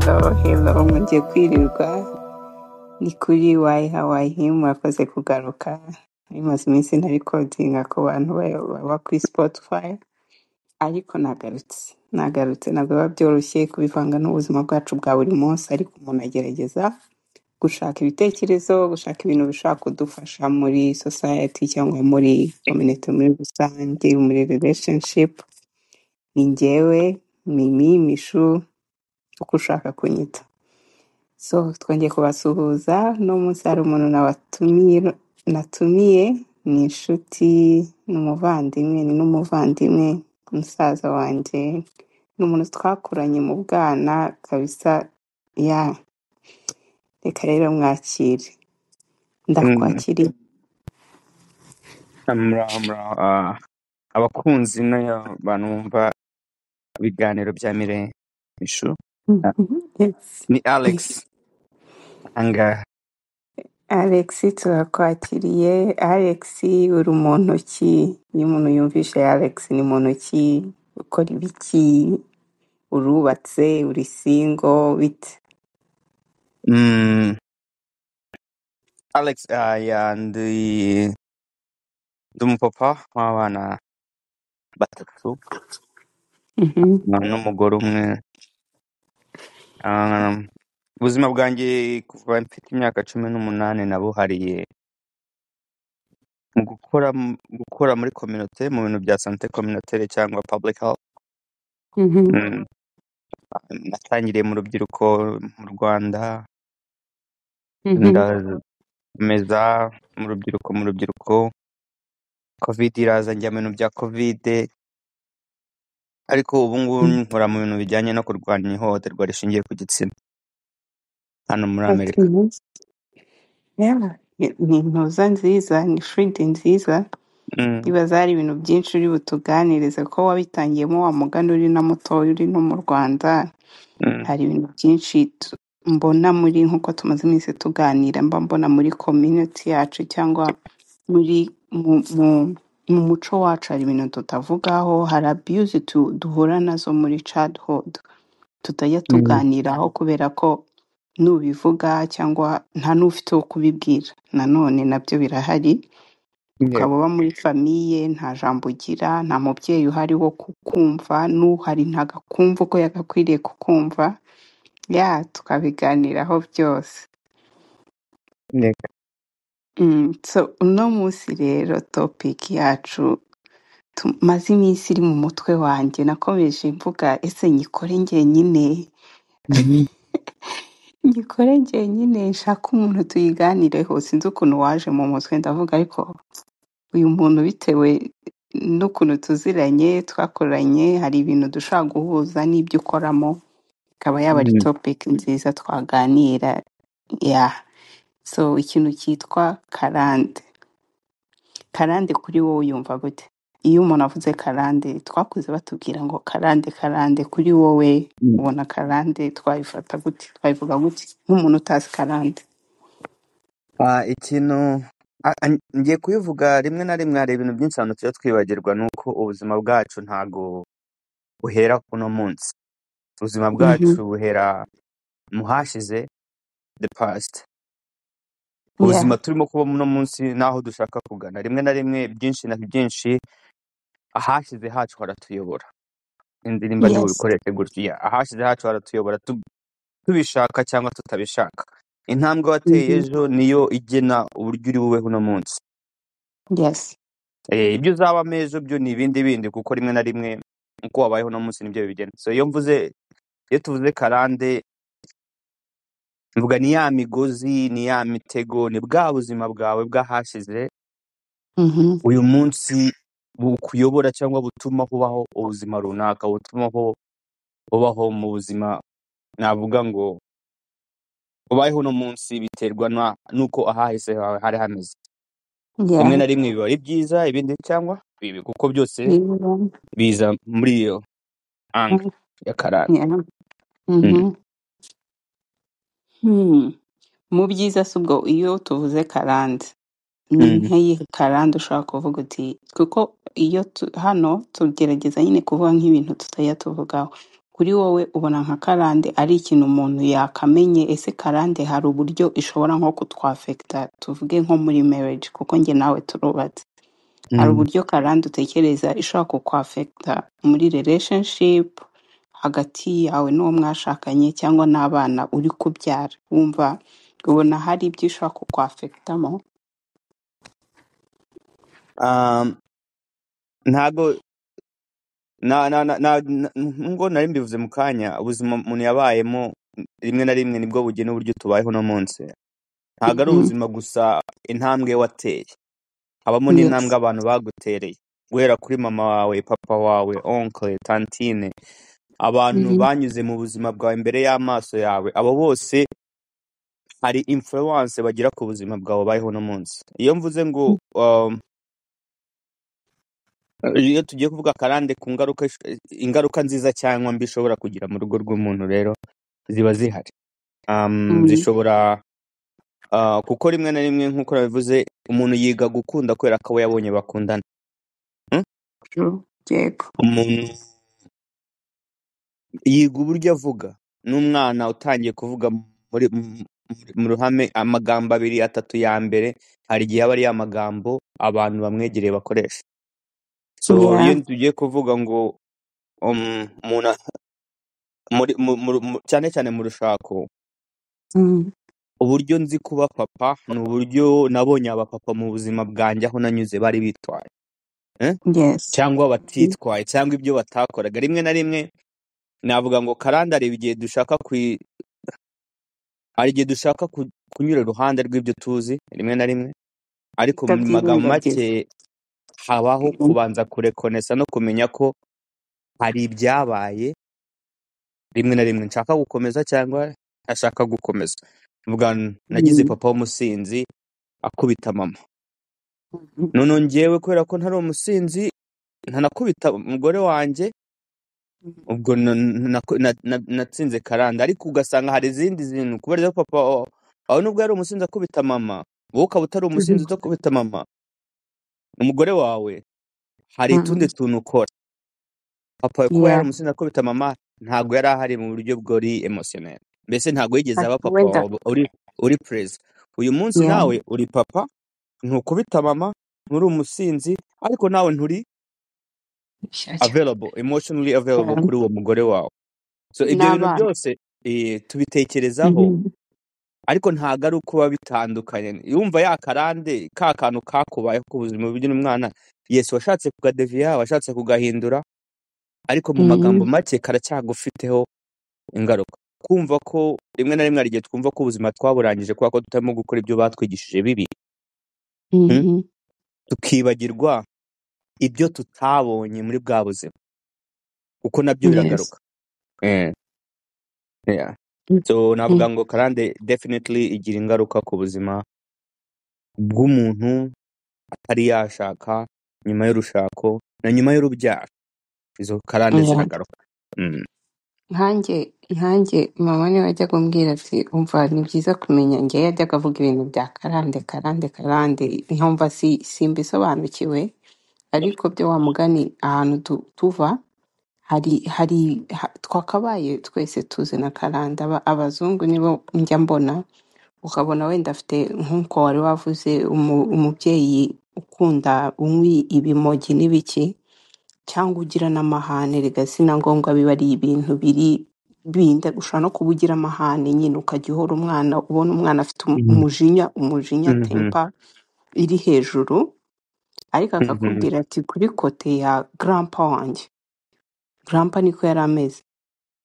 Hello, hello, mugiye kwirirwa. Ni kuri Why How I Him, murakoze kugaruka. Bimaze iminsi ntarikodinga ku bantu baba kuri Spotify, ariko nagarutse. Nagarutse, ntabwo biba byoroshye kubivanga n'ubuzima bwacu bwa buri munsi, ariko umuntu agerageza gushaka ibitekerezo, gushaka ibintu bishobora kudufasha muri society cyangwa muri community muri rusange, muri relationship. Ni njyewe, Mimi, Mishu, uko ushaka kunyita. So twongeye kubasuhuza, uno munsi hari umuntu nabatumiye, natumiye, ni inshuti, ni umuvandimwe, ni n'umuvandimwe, musaza wanjye, ni umuntu twakuranye mu bwana kabisa, ya reka rero mwakire. Ndakwakiriye. Muraho, muraho. Abakunzi n'abantu bumva ibiganiro bya Mire Mishu. Yes. Ni Alex ahangaha. Alex, turakwakiriye. Alex, uri muntu ki? Iyo umuntu yumvishe Alex ni muntu ki? Ukora ibiki? Urubatse? Uri single? Bite? Alex, ya ndi umupapa w'abana batatu n'umugore umwe. Ubuzima bwanjye kuva mfite imyaka 18 nabuhariye mu gukora muri communauté, mu bintu bya santé communautaire cyangwa public health. Natangiriye mu rubyiruko mu Rwanda, ndakomeza mu rubyiruko, Covid iraza njya mu bintu bya Covid, ariko ubu ngubu nkora mu bintu bijyanye no kurwanya ihohoterwa rishingiye ku gitsina hano muri Amerika. Yeah. Ni intuza nziza, ni field nziza. Ndibaza hari ibintu byinshi uri butuganirize ko wabitangiyemo wa mugani uri na mutoya uri no mu Rwanda. Hari ibintu byinshi mbona muri, nk'uko tumaze iminsi tuganira, mba mbona muri community yacu cyangwa muri mu muco wacu hari ibintu tutavugaho, hari abuse duhura nazo muri childhood tutajya tuganiraho kubera ko nubivuga cyangwa nta n'ufite uwo kubibwira, nanone nabyo birahari. Ukaba uba muri famille nta jambo ugira, nta mubyeyi uhari wo kukumva, n'uhari ntago akumva uko yagakwiriye kukumva, ya tukabiganiraho byose. So uno munsi rero topic yacu tumaze iminsi iri mu mutwe wanjye, nakomeje mvuga ese nyikore njyenyine, nyikore njyenyine, nshake umuntu tuyiganireho. Sinzi ukuntu waje mu mutwe, ndavuga ariko uyu muntu bitewe n'ukuntu tuziranye, twakoranye, hari ibintu dushobora guhuza n'ibyo ukoramo, ikaba yaba ari topic nziza twaganira. Ya, so ikintu cyitwa karande. Karande kuri wowe uyumva gute? Iyo umuntu avuze karande, twakuze batubwira ngo karande, karande, kuri wowe ubona karande twayifata gute? Twayivuga gute nk'umuntu utazi karande? Ikintu ngiye kubivuga, rimwe na rimwe hari ibintu byinshi abantu tujya twibagirwa, ni uko ubuzima bwacu ntago buhera kuno munsi. Ubuzima bwacu buhera mu hashize, the past. Ubuzima turimo kuba uno munsi n'aho dushaka kugana, rimwe na rimwe byinshi na byinshi ahashize hacu haratuyobora. Sinzi nimba ndi bubikoreshe gutya. Yeah, ahashize hacu haratuyobora tubishaka cyangwa tutabishaka. Intambwe wateye ejo niyo igena uburyo uri bubeho uno munsi. Ibyo uzabamo ejo byo ni ibindi bindi, kuko rimwe na rimwe uko wabayeho uno munsi nibyo bibigena. So iyo tuvuze karande, mvuga ni ya migozi, ni ya mitego, ni bwa buzima bwawe bw'ahashize uyu munsi bukuyobora cyangwa butuma ubaho ubuzima runaka, butuma ubaho mu buzima navuga ngo ubayeho uno munsi, biterwa n'uko ahahise hawe hari hameze. Rimwe na rimwe biba ari byiza, ibindi cyangwa bibi, kuko byose biza muri iyo angle ya karande. Mu byiza si ubwo iyo tuvuze karande, ni nk'iyihe karande ushobora kuvuga uti, kuko iyo hano tugerageza nyine kuvuga nk'ibintu tutajya tuvugaho. Kuri wowe ubona nka karande ari ikintu umuntu yakamenye? Ese karande hari uburyo ishobora nko kutwafekita, tuvuge nko muri marriage, kuko njye nawe turubatse, hari uburyo karande utekereza ishobora kukwafekita muri relationship hagati yawe n'uwo mwashakanye cyangwa n'abana uri kubyara? Wumva ubona hari ibyo ishobora kukwafekitamo? Ntago na ngo nari mbivuze mu kanya, ubuzima umuntu yabayemo rimwe na rimwe nibwo bugena uburyo tubayeho uno munsi. Ntabwo ari ubuzima gusa, intambwe wateye habamo n'intambwe abantu bagutereye, guhera kuri mama wawe, papa wawe, oncle, tantine, abantu banyuze mu buzima bwawe imbere y'amaso yawe, abo bose hari influence bagira ku buzima bwawe bayeho uno munsi. Iyo mvuze ngo iyo tugiye kuvuga karande ku ngaruka, ingaruka nziza cyangwa mbi ishobora kugira mu rugo rw'umuntu, rero ziba zihari. Zishobora kuko rimwe na rimwe, nk'uko nabivuze, umuntu yiga gukunda kubera ko abo yabonye bakundana. True. Yego. Umuntu yiga uburyo avuga n'umwana utangiye kuvuga muri mu ruhame amagambo abiri atatu ya mbere, hari igihe aba ari ya magambo abantu bamwegereye bakoresha. So iyo tugiye kuvuga ngo umuntu muri cyane cyane mu rushako, uburyo nzi kuba papa ni uburyo nabonye abapapa mu buzima bwanjye aho nanyuze bari bitwaye, Yes. cyangwa batitwaye, cyangwa ibyo batakoraga. Rimwe na rimwe navuga ngo karande hari igihe dushaka hari igihe dushaka kunyura iruhande rw'ibyo tuzi rimwe na rimwe, ariko mu magambo Tukabyirengagiza. make habaho kubanza kurekonesa no kumenya ko hari ibyabaye rimwe na rimwe nshaka gukomeza cyangwa ntashaka gukomeza. Mvuga nagize papa w'umusinzi akubita mama, none njyewe kubera ko ntari umusinzi ntanakubita umugore wanjye, ubwo natsinze karande. Ariko ugasanga hari izindi zintu kubera ko papa aho nubwo yari umusinzi akubita mama, wowe ukaba utari umusinzi udakubita mama umugore wawe, hari utundi tuntu ukora. Papa wawe kuba yari umusinzi akubita mama, ntabwo yari ahari mu buryo bwori emotionnel, mbese ntabwo yigeze aba papa Wenda wawe uri present. Uyu munsi nawe uri papa, ntukubita mama, nturi umusinzi, ariko nawe nturi Shyashya. available, emotionally available kuri uwo mugore wawe. So ibyo bintu N'abana. byose tubitekerezaho, ariko ntabwo ari uko biba bitandukanye. Yumva ya karande ka kantu kakubayeho ku buzima bw'umwana, Yesu washatse kugadeviya, washatse kugahindura, ariko mu magambo make karacyagufiteho ingaruka. Kumva ko rimwe na rimwe hari igihe twumva ko ubuzima twaburangije kubera ko tutarimo gukora ibyo batwigishije bibi, Tukibagirwa ibyo tutabonye muri bwa buzima, kuko nabyo biragaruka. Yeah. So navuga ngo karande definitely igira ingaruka ku buzima bw'umuntu atari yashaka, nyuma y'urushako na nyuma y'urubyaro, izo karande ziragaruka. Nkanjye mama niwe wajyaga umbwira ati umva ni byiza kumenya, njye yajyaga avuga ibintu bya karande karande karande, nkumva simbisobanukiwe, ariko byo wa mugani ahantu tuva hari twakabaye twese tuzi na karande. Abazungu nibo njya mbona, ukabona wenda afite nk'uko wari wavuze umubyeyi ukunda unywi ibimogi n'ibiki, cyangwa ugira n'amahane, rega si na ngombwa biba ari ibintu biri binda, ushobora no kuba ugira amahane nyine ukajya uhora umwana ubona umwana afite umujinya temper iri hejuru, ariko akakubwira ati kuri kote ya grandpa wanjye, grandpa niko yari ameze.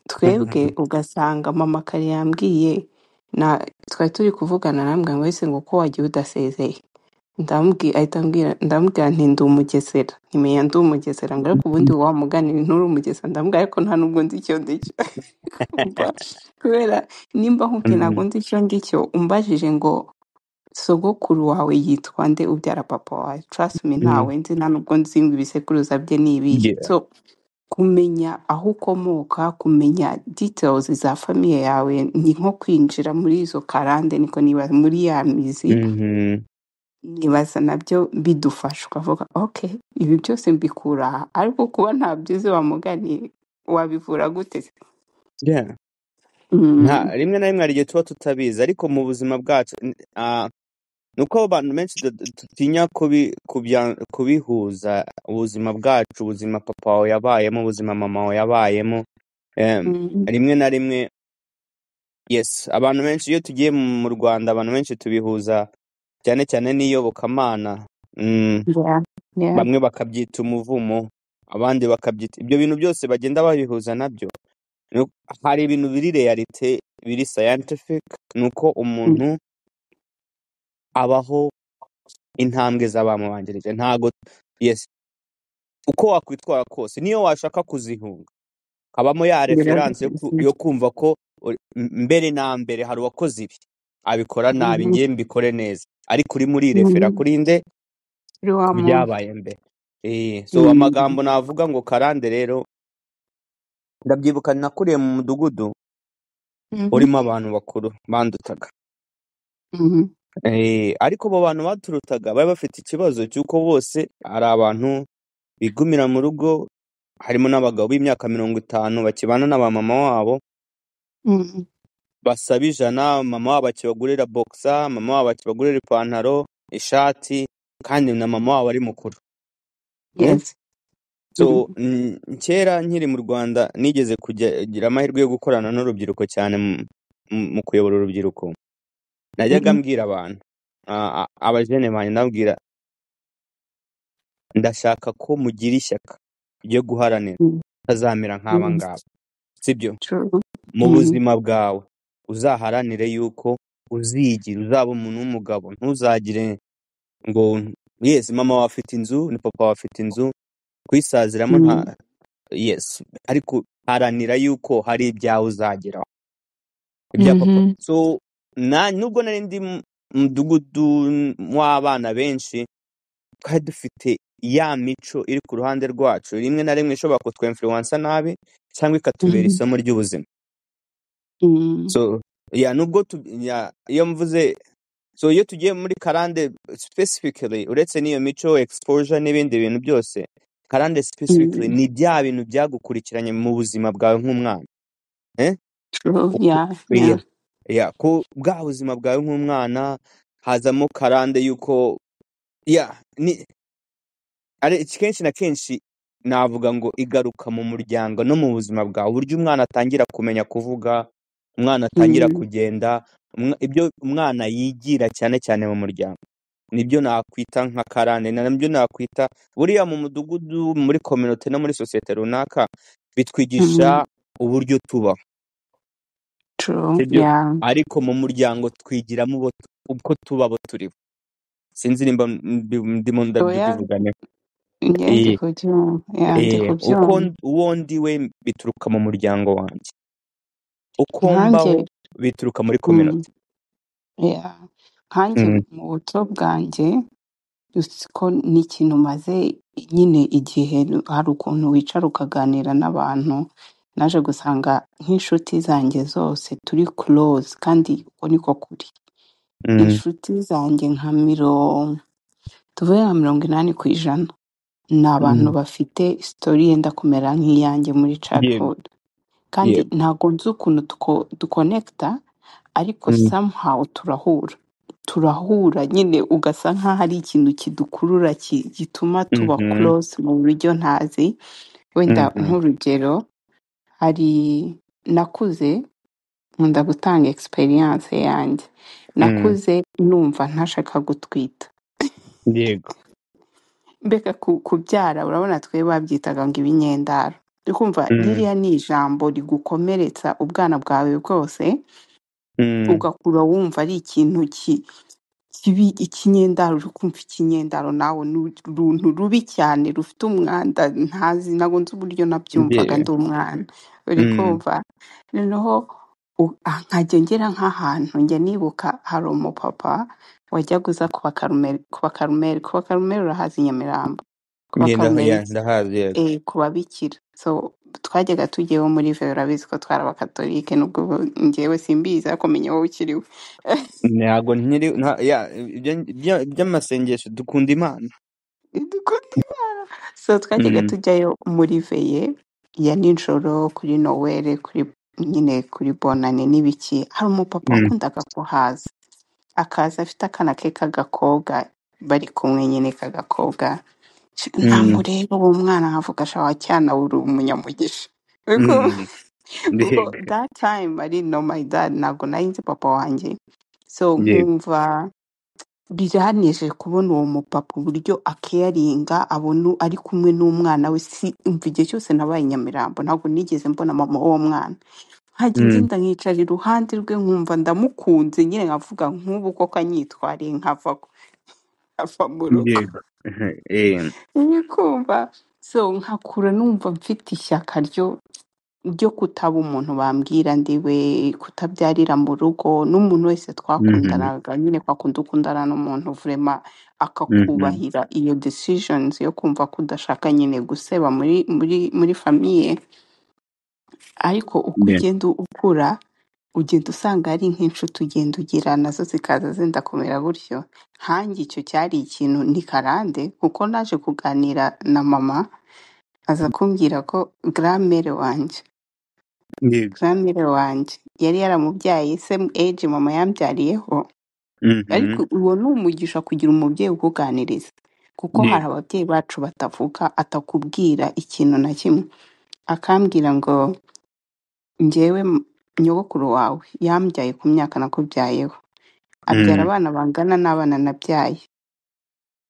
Twebwe ugasanga mama kare yambwiye, na twari turi kuvugana arambwira ngo ese ngo ko wagiye udasezeye, ndamubwira ahita ambwira, ndamubwira nti ndi umugesera, ntimenya ndi umugesera, ngo ariko ubundi wa mugani nturi umugesera, ndamubwira ariko nta nubwo nzi icyo ndicyo. Kubera nimba nkubwiye ntabwo nzi icyo ndicyo, umbajije ngo sogokuru wawe yitwa nde ubyara papa wawe, trust me ntawe nzi, nta nubwo nzi ngo ibisekuruza bye ni ibihe. So kumenya aho ukomoka, kumenya details za famiye yawe ni nko kwinjira muri izo karande, niko niba muri ya mizi nibaza nabyo bidufasha, ukavuga okay ibi byose mbikura aha, ariko kuba ntabyo uzi wa mugani wabivura gute se? Yeah. Nta Mm. rimwe na rimwe hari igihe tuba tutabizi, ariko mu buzima bwacu nuko abantu benshi dutinya kubihuza ubuzima bwacu, ubuzima papa wawe yabayemo, ubuzima mama wawe yabayemo. Mm. Rimwe na rimwe, yes, abantu benshi iyo tugiye mu Rwanda, abantu benshi tubihuza cyane cyane n'iyobokamana. Yeah. Yeah. Bamwe bakabyita umuvumo, abandi bakabyita ibyo bintu byose bagenda babihuza nabyo. Hari ibintu biri realite, biri scientific, nuko Mm. umuntu abaho intambwe z'abamubanjirije. Ntago, yes, uko wakwitwara kose, niyo washaka kuzihunga, habamo ya reference yo kumva ko mbere na mbere hari uwakoze ibi abikora nabi, Mhm. ngiye mbikore neza, ariko urimo urirefera Mhm. kuri nde? Kuri wa Ku muntu. byabaye mbere. So Mm. amagambo navuga ngo karande rero, ndabyibuka nakuriye mu mudugudu Mhm. urimo abantu bakuru bandutaga. Mhm. Ariko abo bantu baturutaga bari bafite ikibazo cy'uko bose ari abantu bigumira mu rugo, harimo n'abagabo b'imyaka 50 bakibana na ba mama wabo, Mhm. basaba 100, mama wabo akibagurira boxer, mama wabo akibagurira ipantaro, ishati, kandi na mama wabo ari mukuru. Yes. So Mhm. kera nkiri mu Rwanda nigeze kugira amahirwe yo gukorana n'urubyiruko cyane mu kuyobora urubyiruko. Najyaga Mhm. mbwira abantu, abajene banjye, ndababwira ndashaka ko mugira ishyaka ryo guharanira Mm. utazamera nk'aba Mm. ngaba, sibyo? True. Mu Mm. buzima bwawe uzaharanire yuko uzigira, uzaba umuntu w'umugabo, ntuzagire ngo yes mama wawe afite inzu ni papa wawe afite inzu, kwisaziramo nta Mm. yes, ariko haranira yuko hari ibyawe uzageraho, ibya papa. Mhm. So nubwo nari ndi mu mudugudu w'abana benshi, twari dufite ya mico iri ku ruhande rwacu, rimwe na rimwe ishobora kutwemfluensa nabi cyangwa ikatubera Mhm. isomo ry'ubuzima. Mm. So yeah, nubwo iyo mvuze, so iyo tugiye muri karande specifically, uretse n'iyo mico, exposure n'ibindi bintu byose, karande specifically Mm. ni bya bintu byagukurikiranye mu buzima bwawe nk'umwana. True. Uko, Yeah. Yeah. yeah, yeah, ko bwa buzima bwawe nk'umwana hazamo karande yuko yeah, ni ari kenshi na kenshi navuga ngo igaruka mu muryango no mu buzima bwawe, uburyo umwana atangira kumenya kuvuga, umwana atangira Mm. kugenda, ibyo umwana yigira cyane cyane mu muryango nibyo nakwita nka karande, nabyo nakwita buriya mu mudugudu, muri community no muri sosiyete runaka bitwigisha Mm. uburyo tubaho, True. sibyo? Yeah. Ariko mu muryango twigiramo uko tuba abo turi bo. Sinzi nimba ndimo Oya, ndabivuga neza. njye ndi Eh, kubyumva. Yeah, ndi uko kubyumva. uwo ndiwe bituruka mu muryango wanjye, uko Nkanjye mbaho bituruka muri mm. community. Yeah. Nkanjye Mm. mu buto bwanjye uzi ko ni ikintu maze nyine igihe, hari ukuntu wicara ukaganira n'abantu, naje gusanga nk'inshuti zanjye zose turi close, kandi uko niko kuri. Mm. Inshuti zanjye nka tuvuge nka 80% ni abantu Mm. bafite story yenda kumera nk'iyanjye muri Yego, childhood, kandi yego. ntabwo nzi ukuntu duconnecta, ariko Mm. somehow turahura nyine, ugasa nk'aho ari ikintu kidukurura gituma tuba Mhm. close mu buryo ntazi. Wenda Mhm. nk'urugero, hari nakuze nkunda gutanga experience yanjye, Mm. nakuze numva ntashaka gutwita. Yego. Mbega kubyara, urabona twe babyitaga ngo ibinyendaro, ukumva Mm. ririya ni ijambo rigukomeretsa ubwana bwawe bwose, Mm. ugakura wumva ari ikintu kibi, ikinyendaro, uri kumva ikinyendaro nawe ni uruntu rubi cyane rufite umwanda ntazi, ntabwo nzi uburyo nabyumvaga Yeah. ndi umwana, uri Mm. kumva. Noneho nkajya ngera nk'ahantu njya nibuka hari umupapa wajyaga uza ku Bakarumeli, urahazi i Nyamirambo, ku Yeah, Bakarumeli, ndahazi, yego. ku babikira. So twajyaga tujyayo muri ve, urabizi ko twari abakatolike, nubwo ubu njyewe simbizi, ariko menya wowe ukiriwe. Ntabwo nkiri iby'amasengesho, dukunda Imana. Dukunda Imana. So twajyaga Mm. tujyayo muri veye ya nijoro, kuri Noel, kuri nyine kuri bonane n'ibiki, hari umupapa wakundaga kuhaza, akaza afite akana ke k'agakobwa bari kumwe nyine k'agakobwa. Namureba uwo mwana nkavuga sha wa cyana uri umunyamugisha. Kuko kuko Yego. that time I didn't know my dad, ntabwo nari nzi papa wanjye, so Yego. nkumva biranejeje kubona uwo mupapa uburyo akeyaringa, abona ari kumwe n'umwana we. Si umva, igihe cyose nabaye i Nyamirambo ntabwo nigeze mbona mama w'uwo mwana, nkajya ngenda nkicara iruhande rwe nkumva ndamukunze nyine, nkavuga nk'ubu koko anyitwariye nkava mu rugo. Yego. Uri kumva, so nkakura numva mfite ishyaka ryo kutaba umuntu bambwira ndiwe, kutabyarira mu rugo n'umuntu wese twakundanaga nyine, kwa kundi ukundana n'umuntu vrema akakubahira iyo decisions yo kumva ko udashaka nyine guseba muri muri muri famille. Ariko uko ugenda ukura ugenda usanga ari nk'inshuti ugenda ugira nazo zikaza zenda kumera gutyo. Nkanjye icyo cyari ikintu ni karande, kuko naje kuganira na mama aza kumbwira ko grand-mère wanjye Yego. grand-mère wanjye yari yaramubyaye same age mama yambyariyeho. Ariko uwo ni umugisha kugira umubyeyi ukuganiriza, kuko hari Yego. ababyeyi bacu batavuga, atakubwira ikintu na kimwe, akambwira ngo njyewe nyogokuru wawe yambyaye ku myaka nakubyayeho, abyara abana bangana n'abana nabyaye.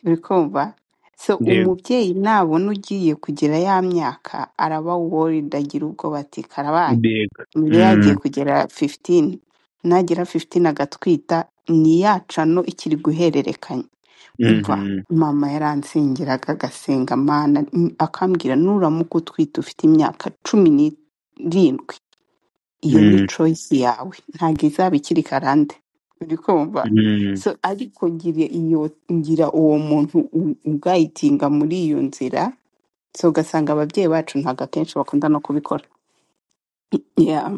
Uri kumva? So Yego. umubyeyi nabona ugiye kugira ya myaka araba worried, agira ubwoba ati karabaye, Yego. niba yagiye kugera 15, nagera 15 agatwita, ni ya cano ikiri guhererekanya. Umva, mama yaransengeraga agasenga Mana, akambwira nuramuka utwite ufite imyaka 17, iyo ni choice yawe, ntabwo izaba ikiri karande. Uri kumva? So ariko ngira iyo ngira uwo muntu ugayitinga muri iyo nzira. So ugasanga ababyeyi bacu ntabwo akenshi bakunda no kubikora. Yeah.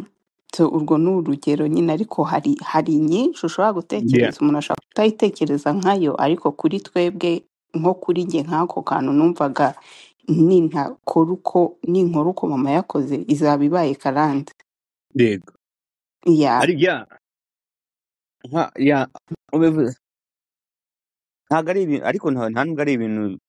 So urwo ni urugero nyine, ariko hari nyinshi ushobora Yeah. gutekereza, umuntu ashobora kutayitekereza nkayo, ariko kuri twebwe nko kuri njye nk'ako kantu numvaga nintakora uko ninkora uko mama yakoze izaba ibaye karande. Yego. Yeah. Ari ya nka ya ubivuze ntabwo ari ibintu, ariko nta nubwo ari ibintu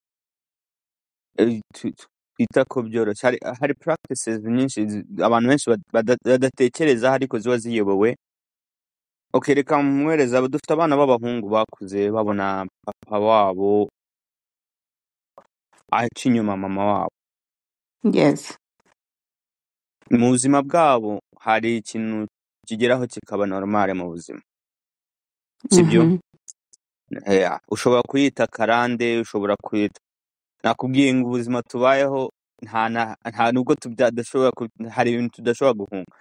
twita ko byoroshye. Hari practices nyinshi abantu benshi badatekereza ariko ziba ziyobowe. Okay, reka mwereza, dufite abana b'abahungu bakuze babona papa wabo aca inyuma mama wabo. Yes. Mu buzima bwabo hari ikintu kigeraho kikaba normale mu buzima, sibyo? Yeah. Ushobora kuyita karande, ushobora kuyita, nakubwiye ngo ubuzima tubayeho nta nubwo tudashobora, hari ibintu tudashobora guhunga.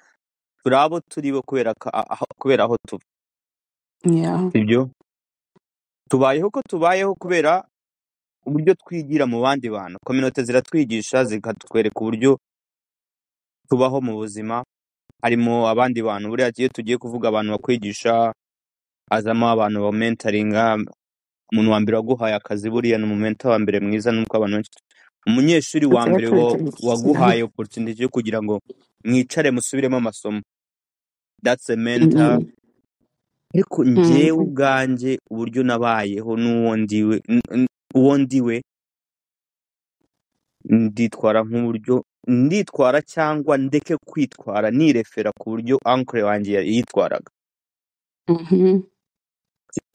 Turi abo turi bo kubera kubera aho tuva, Yeah. sibyo? Tubayeho ko tubayeho kubera uburyo twigira mu bandi bantu. Communauté ziratwigisha, zikatwereka uburyo tubaho mu buzima. Harimo abandi bantu, buriya iyo tugiye kuvuga abantu bakwigisha, hazamo abantu ba mentoringa. Umuntu wa mbere waguhaye akazi buriya ni umumentor wa mbere mwiza, nuko abantu benshi, umunyeshuri wa mbere waguhaye opportunity yo kugira ngo mwicare musubiremo amasomo, that's a mentor. Ariko njyewe ubwanjye uburyo nabayeho n'uwo ndiwe, uwo ndiwe, nditwara nk'uburyo nditwara cyangwa ndeke kwitwara, nirefera ku buryo uncle wanjye yitwaraga.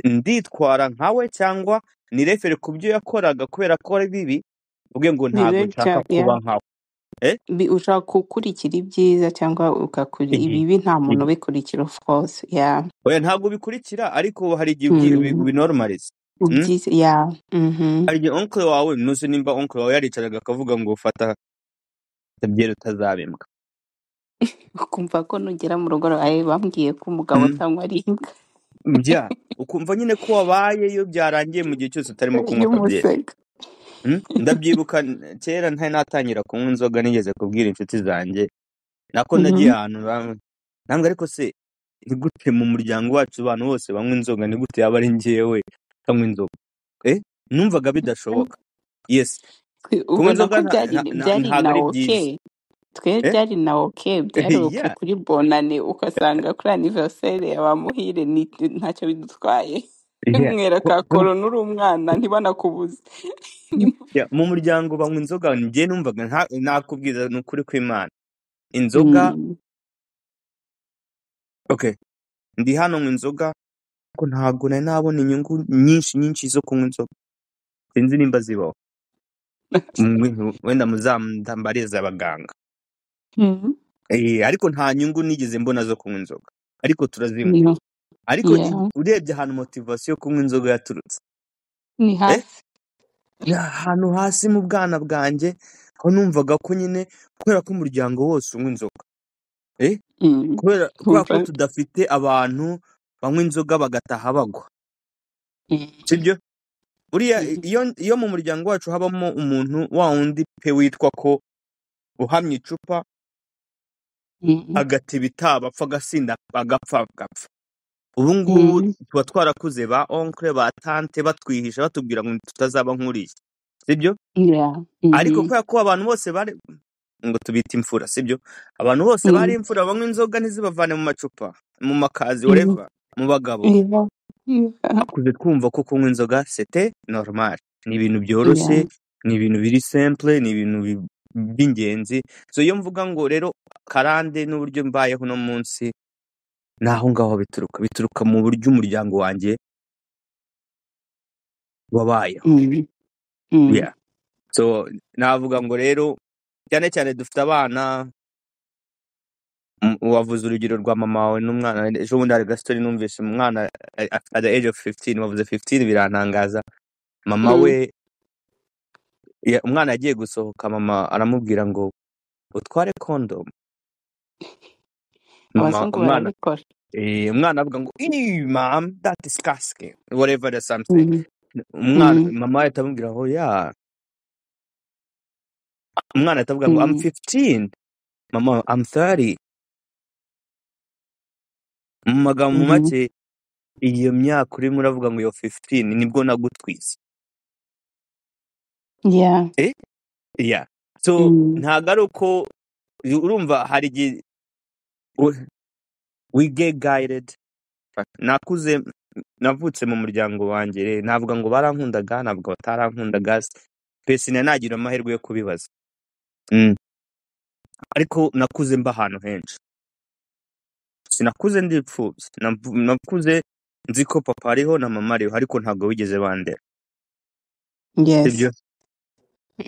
Nditwara nkawe cyangwa nirefere ku byo yakoraga kubera ko ari bibi, uvuge ngo ntabwo Bibe nshaka kuba nkawe. Ushaka gukurikira ibyiza cyangwa ugakuri ibibi, nta muntu ubikurikira of course. Yeah. Oya, ntabwo ubikurikira, ariko hari igihe ubinormalize. Ubyiza, yeah. Hari igihe uncle wawe, nuzi nimba uncle wawe yaricaraga akavuga ngo fata byeri utazabimbwa, ukumva ko nugera mu rugo rwawe bambwiye ko umugabo atanywa ari imbwa. Bya ukumva nyine ko wabayeyo byarangiye mu gihe cyose utarimo kunywa akabyeri. Y'umusega. Ndabyibuka kera ntari natangira kunywa inzoga, nigeze kubwira inshuti zanjye nako nagiye ahantu nambwe, ariko se ni gute mu muryango wacu abantu bose banywa inzoga, ni gute yaba ari njyewe utanywa inzoga? Numvaga bidashoboka. Yes, kunywa Ubona inzoga ko byari ntabwo na ari byiza. okay. Twe Eh? byari na okay, byari okay kuri bonane, ugasanga kuri anniversaire ya ba Muhire ntacyo bidutwaye. Mwera ka korona uri umwana ntibanakubuze. Yeah, mu muryango banywa inzoga, njye numvaga nakubwiza ni ukuri kw'Imana inzoga. Okay, ndi hano nywa inzoga, ariko ntabwo nari nabona inyungu nyinshi nyinshi zo kunywa inzoga, sinzi nimba zibaho. Wenda muzambarize abaganga. Ariko nta nyungu nigeze mbona zo kunywa inzoga, ariko turazinywa. No. Ariko urebye ahantu motivation yo kunywa inzoga yaturutse ni hasi. Ni ahantu hasi mu bwana bwanjye, aho numvaga ko nyine kubera ko umuryango wose unywa inzoga, kubera ko tudafite abantu banywa inzoga bagataha bagwa, sibyo? Buriya iyo mu muryango wacu habamo umuntu wa wundi pe witwa ko uhamya icupa agateba itaba apfa agasinda agapfa agapfa, ubu ngubu tuba twarakuze ba oncle ba tante batwihisha batubwira ngo tutazaba nk'uriya, sibyo? Ariko kubera ko abantu bose bari ngo tubite imfura, sibyo? Abantu bose bari imfura banywa inzoga ntizibavane mu macupa, mu makazi, whatever, mu bagabo. Twakuze twumva ko kunywa inzoga c'était normal, ni ibintu byoroshye, ni ibintu biri simple, ni ibintu by'ingenzi. So iyo mvuga ngo rero karande n'uburyo mbayeho uno munsi, ni aho ngaho bituruka, bituruka mu buryo umuryango wanjye wabayeho. Yeah. So navuga ngo rero cyane cyane dufite abana, wavuze urugero rwa mama wawe n'umwana. Ejo bundi hari gastori numvise umwana at the age of 15, wavuze 15 birantangaza. Mama we umwana yagiye gusohoka, mama aramubwira ngo utware condom. Mama Abazungu umwana barabikora. Umwana avuga ngo "Ew, mom, that disgusting," whatever the something. Umwana mama ahita amubwira ngo yeah. Umwana ahita avuga ngo I'm 15, mama, I'm 30. Mu magambo make, iyo myaka urimo uravuga ngo iyo 15 nibwo nagutwise. Yeah. So ntabwo ari uko urumva hari igihe we get guided. Nakuze navutse mu muryango wanjye, navuga ngo barankundaga, ntabwo batarankundaga pe, sinanagira amahirwe yo kubibaza. Ariko nakuze mba ahantu henshi, sinakuze ndi imfubyi, nakuze nzi ko papa ariho na mama ariho, ariko ntabwo wigeze bandera. Sibyo?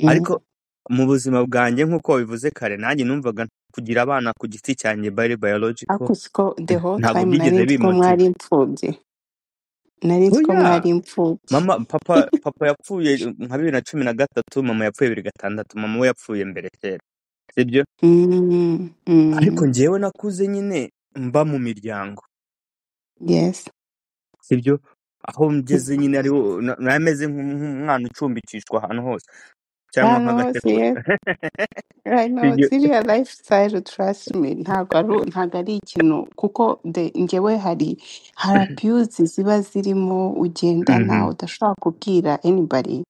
Ariko mu buzima bwanjye nk'uko wabivuze kare, nanjye numvaga kugira abana ku giti cyanjye bari biological, Ariko siko the whole ntabwo time nari byigeze nzi ko bimotiva. mwari imfubyi. Nari nzi ko Oya, mwari imfubyi. Mama papa yapfuye nka 2013, mama yapfuye 2006, mama we yapfuye mbere kera, sibyo? Ariko njyewe nakuze nyine mba mu miryango, sibyo? Aho ngeze nyine ariho nameze nk'umwana ucumbikishwa ahantu hose cyangwa Ahantu hose, nk'agasekuru. Yes. I know, Sibyo? ziriya lifestyle, trust me, ntabwo ari ikintu kuko njyewe hari abuse ziba zirimo ugendana udashobora kubwira anybody,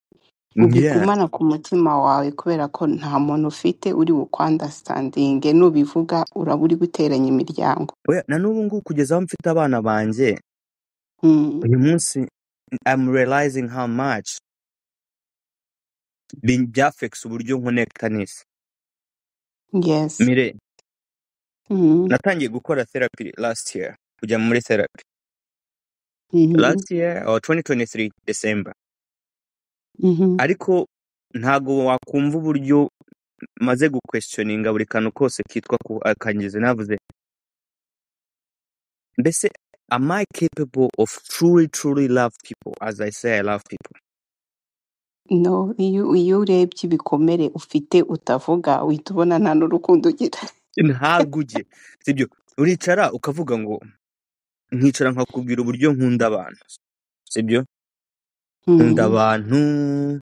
ubigumana ku mutima wawe kubera ko nta muntu ufite uri bukwandastandinge, nubivuga uraba uri guteranya imiryango. Oya, na n'ubu ngubu kugeza aho mfite abana banjye uyu munsi I'm realizing how much byafekisa uburyo nkonekita n'isi. Mire, natangiye gukora therapy last year, kujya muri therapy last year or 2023 December. Ariko ntago wakumva uburyo maze guquestioninga buri kantu kose kitwa ku akangize navuze mbese am I capable of truly truly love people as I say I love people? No, iyo urebye ibikomere ufite utavuga, uhita ubona nta n'urukundo ugira. Ntabwo ujye, sibyo? Uricara ukavuga ngo nkicara nkakubwira uburyo nkunda abantu, sibyo? Nkunda abantu,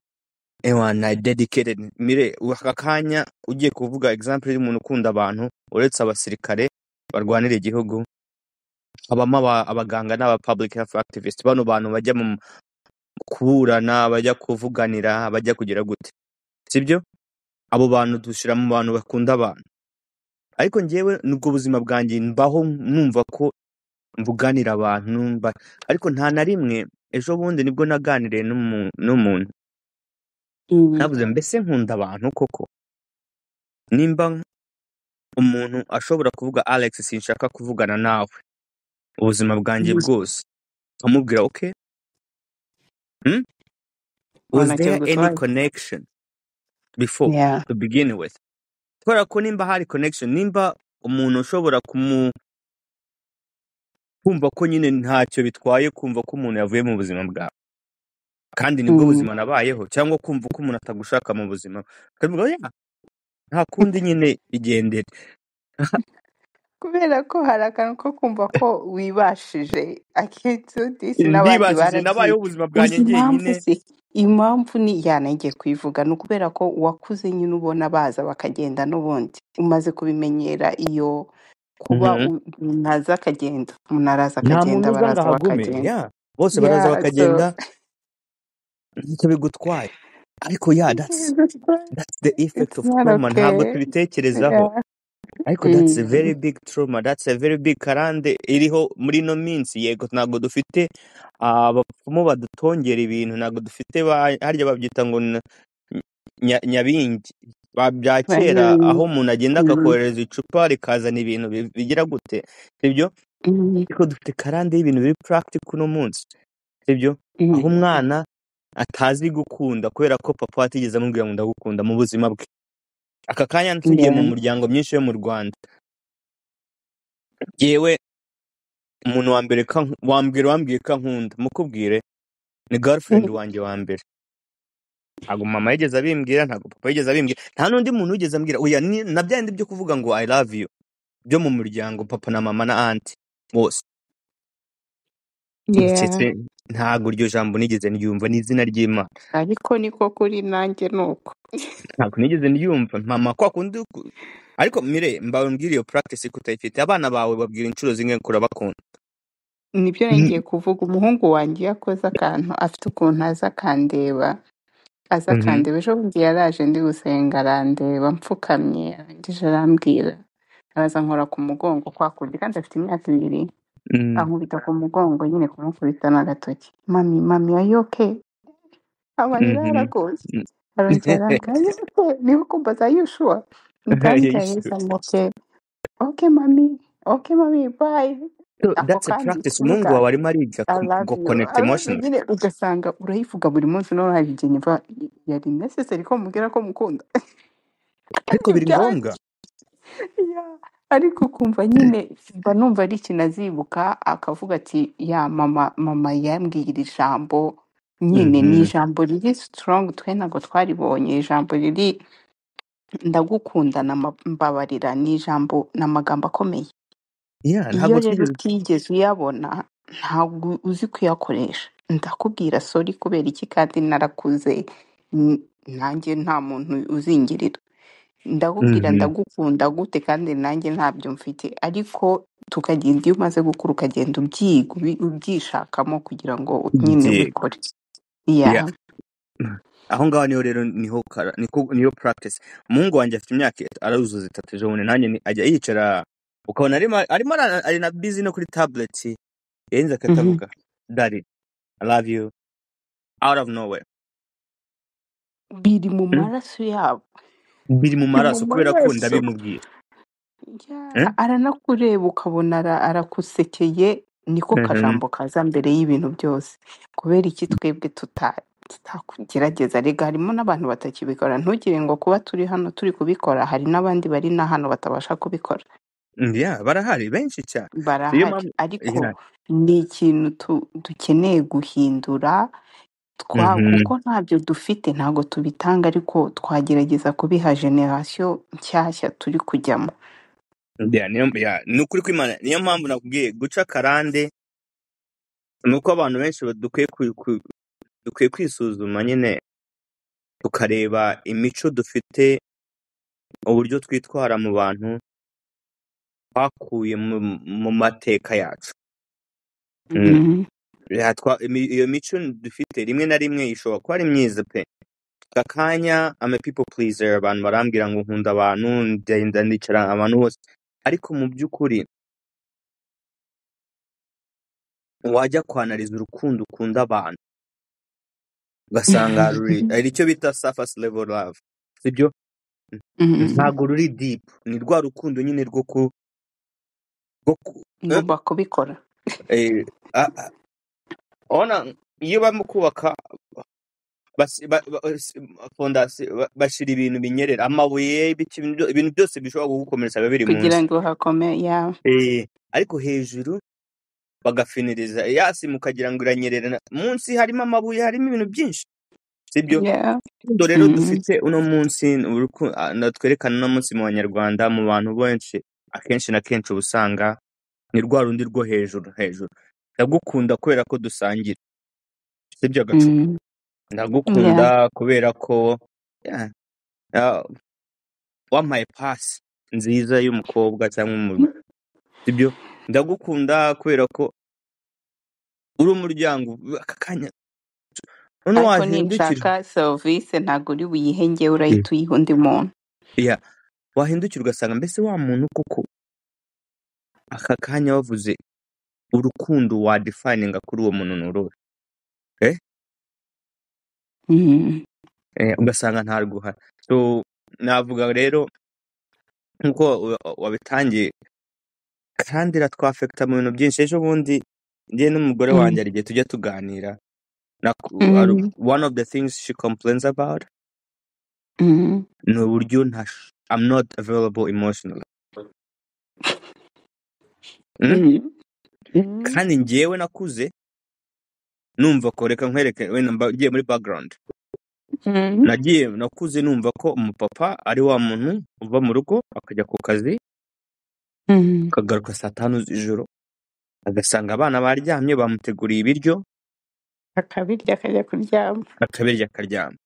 ewana dedicated. Mire, aka kanya ugiye kuvuga example y'umuntu ukunda abantu, uretse abasirikare barwanira igihugu, habamo abaganga n'aba public health activists, bano bantu bajya mu kuburana, bajya kuvuganira, bajya kugira gute, sibyo? Abo bantu dushyira mu bantu bakunda abantu. Ariko njyewe nubwo buzima bwanjye mbaho numva ko mvuganira abantu numva, ariko nta na rimwe. Ejo bundi nibwo naganiriye n'umuntu, navuze mbese nkunda abantu koko? Nimba umuntu ashobora kuvuga Alex sinshaka kuvugana nawe ubuzima bwanjye bwose, nkamubwira okay, Was Ubona there any bigutwaye. connection before Yeah. to begin with? Kubera ko nimba hari connection, nimba umuntu ushobora kumva ko nyine ntacyo bitwaye kumva ko umuntu yavuye mu buzima bwawe, kandi nibwo buzima nabayeho, cyangwa kumva ko umuntu atagushaka mu buzima, ukavuga oya nta kundi nyine igendere. Kubera ko hari akantu ko kumva ko wibashije, I can't do this, n'abandi Ndibashije, nabayeho barabyiga. ubuzima bwanjye Uzi impamvu njyenyine. se? Impamvu ni ya nagiye kuyivuga, ni ukubera ko wakuze nyine ubona baza bakagenda, n'ubundi umaze kubimenyera iyo kuba umuntu aza akagenda, umuntu araza Nta muntu akagenda, uza ngo baraza ahagume, bakagenda. ya bose baraza Yeah, so bakagenda, ntacyo bigutwaye. Ariko ya that's the effect it's of not trauma, ntabwo okay. tubitekerezaho. Yeah. Ariko that's a very big trauma, that's a very big karande iriho muri ino minsi. Yego ntabwo dufite abapfumu badutongera ibintu, ntabwo dufite harya babyita ngo nyabingi bya kera, aho umuntu agenda akakohereza icupa rikazana ibintu bigira gute, sibyo? Ariko dufite karande y'ibintu biri practical uno munsi, sibyo? Aho umwana atazi gukunda kubera ko papa atigeze amubwira ngo ndagukunda mu buzima bwe. Aka kanya tugiye mu muryango myinshi yo mu Rwanda, yewe umuntu wa mbere wambwiye ko ankunda, mukubwire ni girlfriend wanjye wa mbere. Ntabwo mama yigeze abimbwira, ntabwo papa yigeze abimbwira, nta n'undi muntu wigeze ambwira. Oya, na bya bindi byo kuvuga ngo I love you byo mu muryango, papa na mama na auntie bose. Ndetse ntabwo iryo jambo nigeze ndyumva, ni izina ry'Imana. Ariko niko kuri nanjye nuko. Ntabwo nigeze ndyumva mama kwa kundi ariko mire mbabwire iyo practice ko utayifite, abana bawe babwira inshuro zimwe ko urabakunda. Nibyo ngiye kuvuga, umuhungu wanjye iyo akoze akantu afite ukuntu aza akandeba, aza akandeba. Ejo bundi yaraje ndi gusenga arandeba mpfukamye, arangije arambwira, araza nkora ku mugongo kwa kundi, kandi afite imyaka 2, ankubita ku mugongo nyine, kumukubita n'agatoki, mami mami are you okay? Amarira yaragoze. Arongera arambwira are you okay? Niba ukumbaza are you sure? Ndamubwira yes, I'm okay. Okay mami, okay mami, bye. So Ako that's a kandi practice. kuvuga Umuhungu wawe arimo ariga I love go you. connect I love you emotionally. nyine ugasanga urayivuga buri munsi, noneho hari igihe nyumva yari necessary ko mubwira ko mukunda. Ariko biri ngombwa. Yeah. Ariko ukumva nyine mba numva ari ikintu azibuka akavuga ati ya mama, mama yambwiye iri jambo nyine, ni ijambo riri strong, twe ntabwo twaribonye, ijambo riri ndagukunda na mbabarira, ni ijambo, ni amagambo akomeye. Yeah, Iyo ntabwo rero twigeze utigeze uyabona ntabwo uzi kuyakoresha. Ndakubwira sorry kubera iki kandi narakuze, nanjye nta muntu uzingirira. Ndakubwira ndagukunda gute kandi nanjye ntabyo mfite, ariko tukagenda iyo umaze gukura ukagenda ubyiga ubyishakamo kugira ngo nyine ubikore. Yeah. Aho ngaho niho rero niho niko niyo practice. Umuhungu wanjye afite imyaka aruzuza 3 ejo bundi, nanjye ajya yicara ukabona arimo ari na busy no kuri tablet, yenze akatavuga daddy I love you out of nowhere. Biri mu maraso yabo. Biri mu maraso kubera ko ndabimubwira. Aranakureba ukabona arakusekeye, niko kajambo kaza mbere y'ibintu byose. Kubera iki twebwe tutakugerageza? Rega harimo n'abantu batakibikora, ntugire ngo kuba turi hano turi kubikora, hari n'abandi bari na hano batabasha kubikora. Yeah, barahari benshi cyane. Barahari, ariko ni ikintu dukeneye guhindura, kuko ntabyo dufite, ntabwo tubitanga, ariko twagerageza kubiha generation nshyashya turi kujyamo. Ni ukuri kw'Imana, niyo mpamvu nakubwiye guca karande ni uko abantu benshi dukwiye kwisuzuma nyine, tukareba imico dufite, uburyo twitwara mu bantu twakuye mu mateka yacu. Iyo mico dufite rimwe na rimwe ishobora kuba ari myiza pe, Aka kanya I'm a people pleaser, abantu barambwira ngo nkunda abantu, ndagenda ndicara abantu bose, ariko mu by'ukuri wajya kwanariza urukundo ukunda abantu ugasanga ruri hari icyo bita surface level love, sibyo? Ntabwo ruri deep, ni rwa rukundo nyine rwo ku rwo ku eh, Ngomba kubikora. eh, a- a- ona iyo barimo kubaka fondasiyo bashyira ibintu binyerera, amabuye, ibiki, ibintu byose bishobora kugukomeretsa biba biri Kugira munsi, ngo hakome ya. Ariko hejuru bagafiniriza yasi mukagira ngo iranyerera, munsi harimo amabuye, harimo ibintu byinshi, sibyo? Yeah. Urukundo rero dufite uno munsi, twerekana uno munsi mu banyarwanda, mu bantu benshi, akenshi na kenshi uba usanga ni rwa rundi rwo hejuru hejuru. Ndagukunda kubera ko dusangira, sibyo agacupa? Yeah. Ndagukunda kubera ko yeah, wampaye pasi nziza y'umukobwa cyangwa sibyo? Ndagukunda kubera ko uri umuryango aka kanya noneho Ariko wahindukira, ninshaka serivisi ntabwo uri buyihe njyewe, urahita uyiha undi muntu. Yeah, wahindukira ugasanga mbese wa muntu koko aka kanya wavuze urukundo wadefininga kuri uwo muntu ni uruhe? Ugasanga ntarwo. So navuga rero nkuko wabitangiye, kandi iratwafekita mu bintu byinshi. Ejo bundi njye n'umugore wanjye hari igihe tujya tuganira, one of the things she complains about ni uburyo I'm not available emotionally. Kandi njyewe nakuze numva ko, reka nkwereke wenda ngiye muri background, nagiye nakuze numva ko umupapa ari wa muntu uva mu rugo akajya ku kazi, akagaruka saa 5 z'ijoro, agasanga abana baryamye, bamuteguriye ibiryo, akabirya akajya kuryama, akabirya akaryama.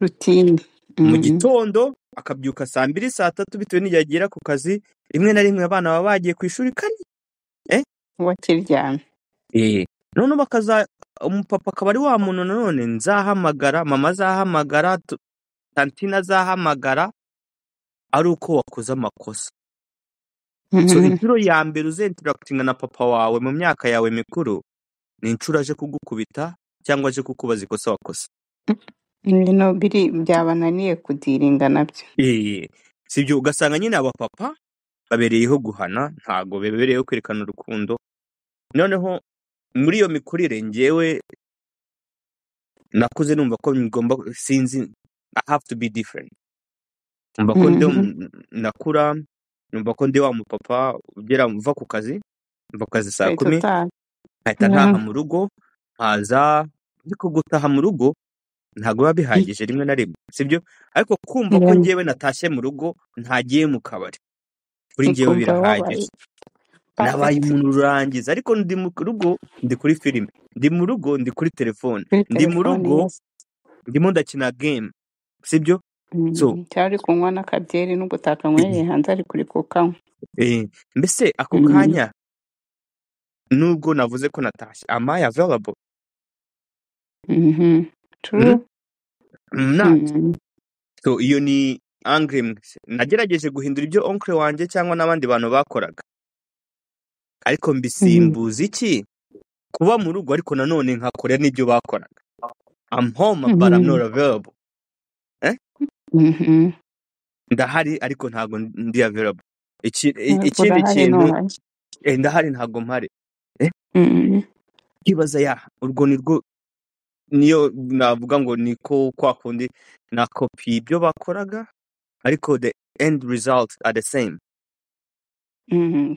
Routine. Mu gitondo akabyuka saa 2, saa 3, bitewe n'igihe agera ku kazi. Rimwe na rimwe abana baba bagiye ku ishuri kare. Wakiryamye. Noneho bakaza, umupapa akaba ari wa muntu nanone nzahamagara, mama azahamagara, tantine azahamagara ari uko wakoze amakosa. So inshuro ya mbere uzinteractinga na papa wawe mu myaka yawe mikuru ni inshuro aje kugukubita cyangwa aje kukubaza ikosa wakoze. Ibintu biri byabananiye kudiringa nabyo. Sibyo? Ugasanga nyine abapapa babereyeho guhana, ntago bebereyeho kwerekana urukundo. Noneho muri iyo mikurire njyewe nakuze numva ko ngomba, sinzi, I have to be different. Numva ko ndi nakura numva ko ndi wa mupapa ugera uva ku kazi, mva ku kazi saa Ugahita 10, utaha. nkahita ntaha mu rugo, nkaza, ariko gutaha mu rugo ntabwo biba bihagije rimwe na rimwe, sibyo? Ariko kumva ko njyewe natashye mu rugo ntagiye mu kabari, kuri njyewe Ukumva wabaye birahagije. Nabaye perfect. umuntu urangiza, ariko ndi mu rugo ndi kuri filime, ndi mu rugo ndi kuri telefone, Kuri ndi mu telefone, rugo yes. ndimo ndakina game, sibyo? So Cyangwa uri kunywa n'akabyeri nubwo utakanywereye hanze ariko uri kukanywa. Mbese ako kanya nubwo navuze ko natashye, am I available? True. I'm not. So iyo ni angle imwe. Nagerageje guhindura ibyo oncle wanjye cyangwa n'abandi bantu bakoraga, ariko mbisimbuza iki? Kuba mu rugo ariko nanone nkakora n'ibyo bakoraga. I'm home but I'm not available. Ndahari ariko ntabwo ndi available. Ntabwo Ikindi urahari kintu, ntuhari. Ndahari ntabwo mpari. Nkibaza ya urwo nirwo niyo navuga ngo niko kwa kundi na kopi ibyo bakoraga, ariko the end result are the same.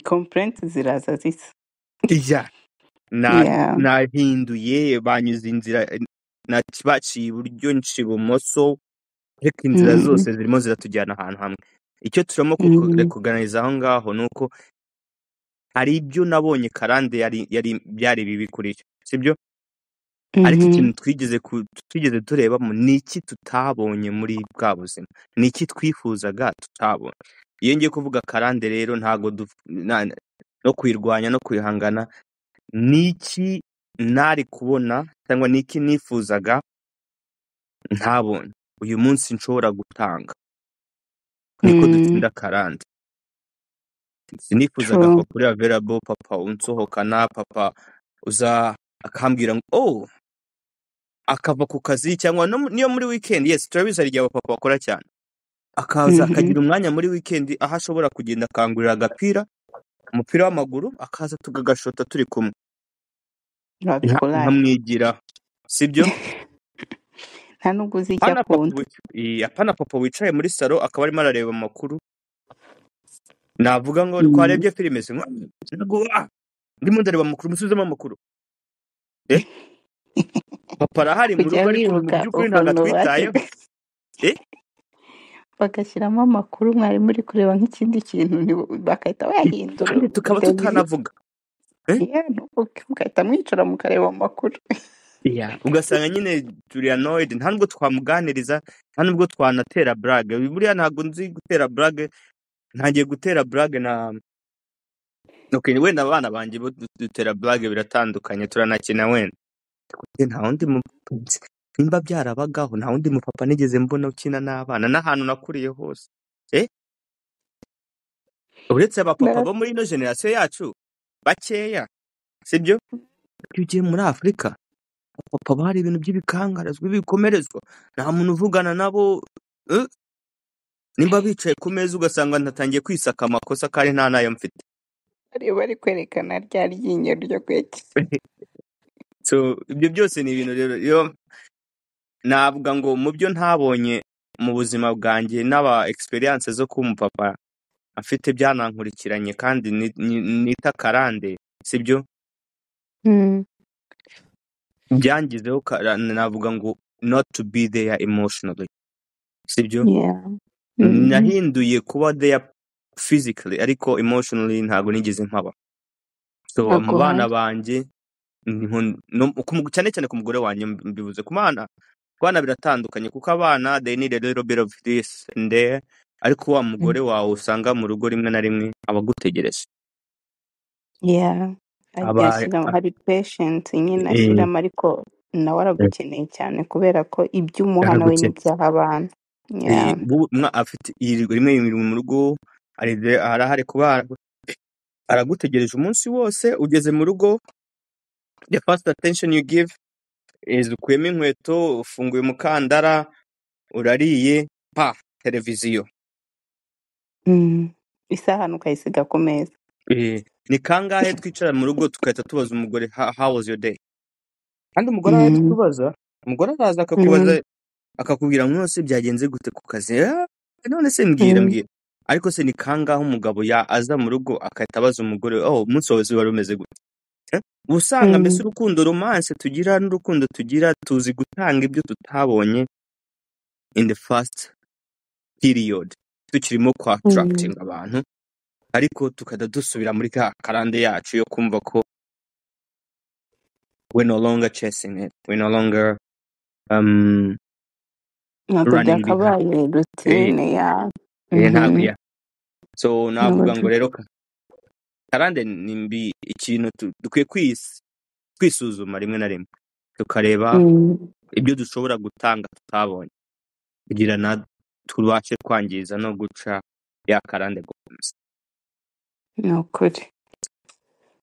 Complaints ziraza zisa. Yeah. Na Yeah. nahinduye, banyuze inzira, baciye iburyo nca ibumoso, ariko inzira zose zirimo ziratujyana ahantu hamwe. Icyo turimo kuganiriza aho ngaho ni uko hari ibyo nabonye karande yari byari bibi kuri yo, sibyo? Ariko ikintu twigeze turebamo ni iki tutabonye muri bwa buzima, ni iki twifuzaga tutabonye. Iyo ngiye kuvuga karande rero ntago no kuyirwanya no kuyihangana, ni iki nari kubona cyangwa ni iki nifuzaga ntabonye uyu munsi nshobora gutanga, niko dutsinda karande. Sinifuzaga True. papa uri available, papa unsohokana, papa uza akambwira ngo oh, akava ku kazi cyangwa no niyo muri weekend. Yes, turabizi hari igihe abapapa bakora cyane, akaza akagira umwanya muri weekend aho ashobora kugenda akangurira agapira, umupira w'amaguru, akaza tugagashota turi kumwe, Urabikora. nkamwigira, sibyo? Nta nubwo uzi icyo Apana papa akunda. Apana papa wicaye muri salo akaba arimo arareba amakuru, navuga ngo twarebye filime se, ngo ndimo ndareba amakuru, musubizemo amakuru. Papa arahari mu Kujya rugo, ariko mu wibuka by'ukuri ntabwo ukuntu atwitayeho. Bagashyiramo amakuru mwari muri kureba nk'ikindi kintu, bagahita bayahindura Kandi tukaba televiziyo. tutanavuga. Yeah, mugahita mwicara mukareba amakuru. Yeah. Ugasanga nyine turi annoyed, nta nubwo twamuganiriza, nta nubwo twanatera blague. Buriya ntabwo nzi gutera blague, ntangiye gutera blague na okay, wenda abana banjye bo dutera blague biratandukanye, turanakina wenda. Nta wundi nimba byarabagaho, nta wundi mupapa nigeze mbona ukina n'abana n'ahantu nakuriye hose. Uretse abapapa bo muri ino generation yacu bakeya, sibyo? Iyo ugiye muri Afurika, abapapa bari ibintu by'ibikangarazwa, ibikomerezwa, nta muntu uvugana nabo. Nimba bicaye ku meza ugasanga natangiye kwisaka amakosa kandi nta nayo mfite. Bari kwerekana rya ryinyo ryo kwekera. So ibyo byose ni ibintu rero iyo navuga ngo mu byo ntabonye mu buzima bwanjye n'aba experience zo kuba umupapa afite byanankurikiranye kandi nita karande, sibyo? Byangizeho navuga ngo not to be there emotionally, sibyo? Nahinduye kuba there physically, ariko emotionally ntabwo nigeze mpaba. So mu Ntabwo bana uhari. banjye, cyane cyane ku mugore wanjye mbivuze, ku bana, ku bana biratandukanye kuko abana they need a little bit of this and there, ariko wa mugore wawe usanga mu rugo rimwe na rimwe aba agutegereje. Yeah. Aba Ashyira hari patient nyine ashyiramo, ariko nawe aragukeneye cyane kubera ko ibyo umuha nawe aragukeneye. n'ibyaha abana. Yeah. Afite yirirwa rimwe yirirwa mu rugo, arahari kuba aragutegereje umunsi wose. Ugeze mu rugo, the first attention you give is ukuyemo inkweto, ufunguye umukandara, urariye, pa televiziyo. Isahani ukayisiga ku meza. Ni kangahe twicara mu rugo tugahita tubaza umugore how was your day? Kandi umugore arabitubaza, umugore araza akakubaza, akakubwira ngo none byagenze gute ku kazi? None se mbwira, mbwira. Ariko se ni kangahe umugabo ya aza mu rugo agahita abaza umugore, oh, umunsi wawe wari umeze gute? Usanga mbese urukundo romance tugira n'urukundo tugira, tuzi gutanga ibyo tutabonye in the first period tukirimo kwa attracting abantu, ariko tukajya dusubira muri ka karande yacu yo kumva ko we're no longer chasing it, we're no longer Ntabwo running behind. byakabaye routine ya Ntabwo ya so navuga ngo Ntabwo rero karande ni mbi, ikintu dukwiye kwisuzuma rimwe na rimwe tukareba ibyo dushobora gutanga tutabonye, kugira na tubashe kwangiza no guca ya karande gukomeza. Ni ukuri.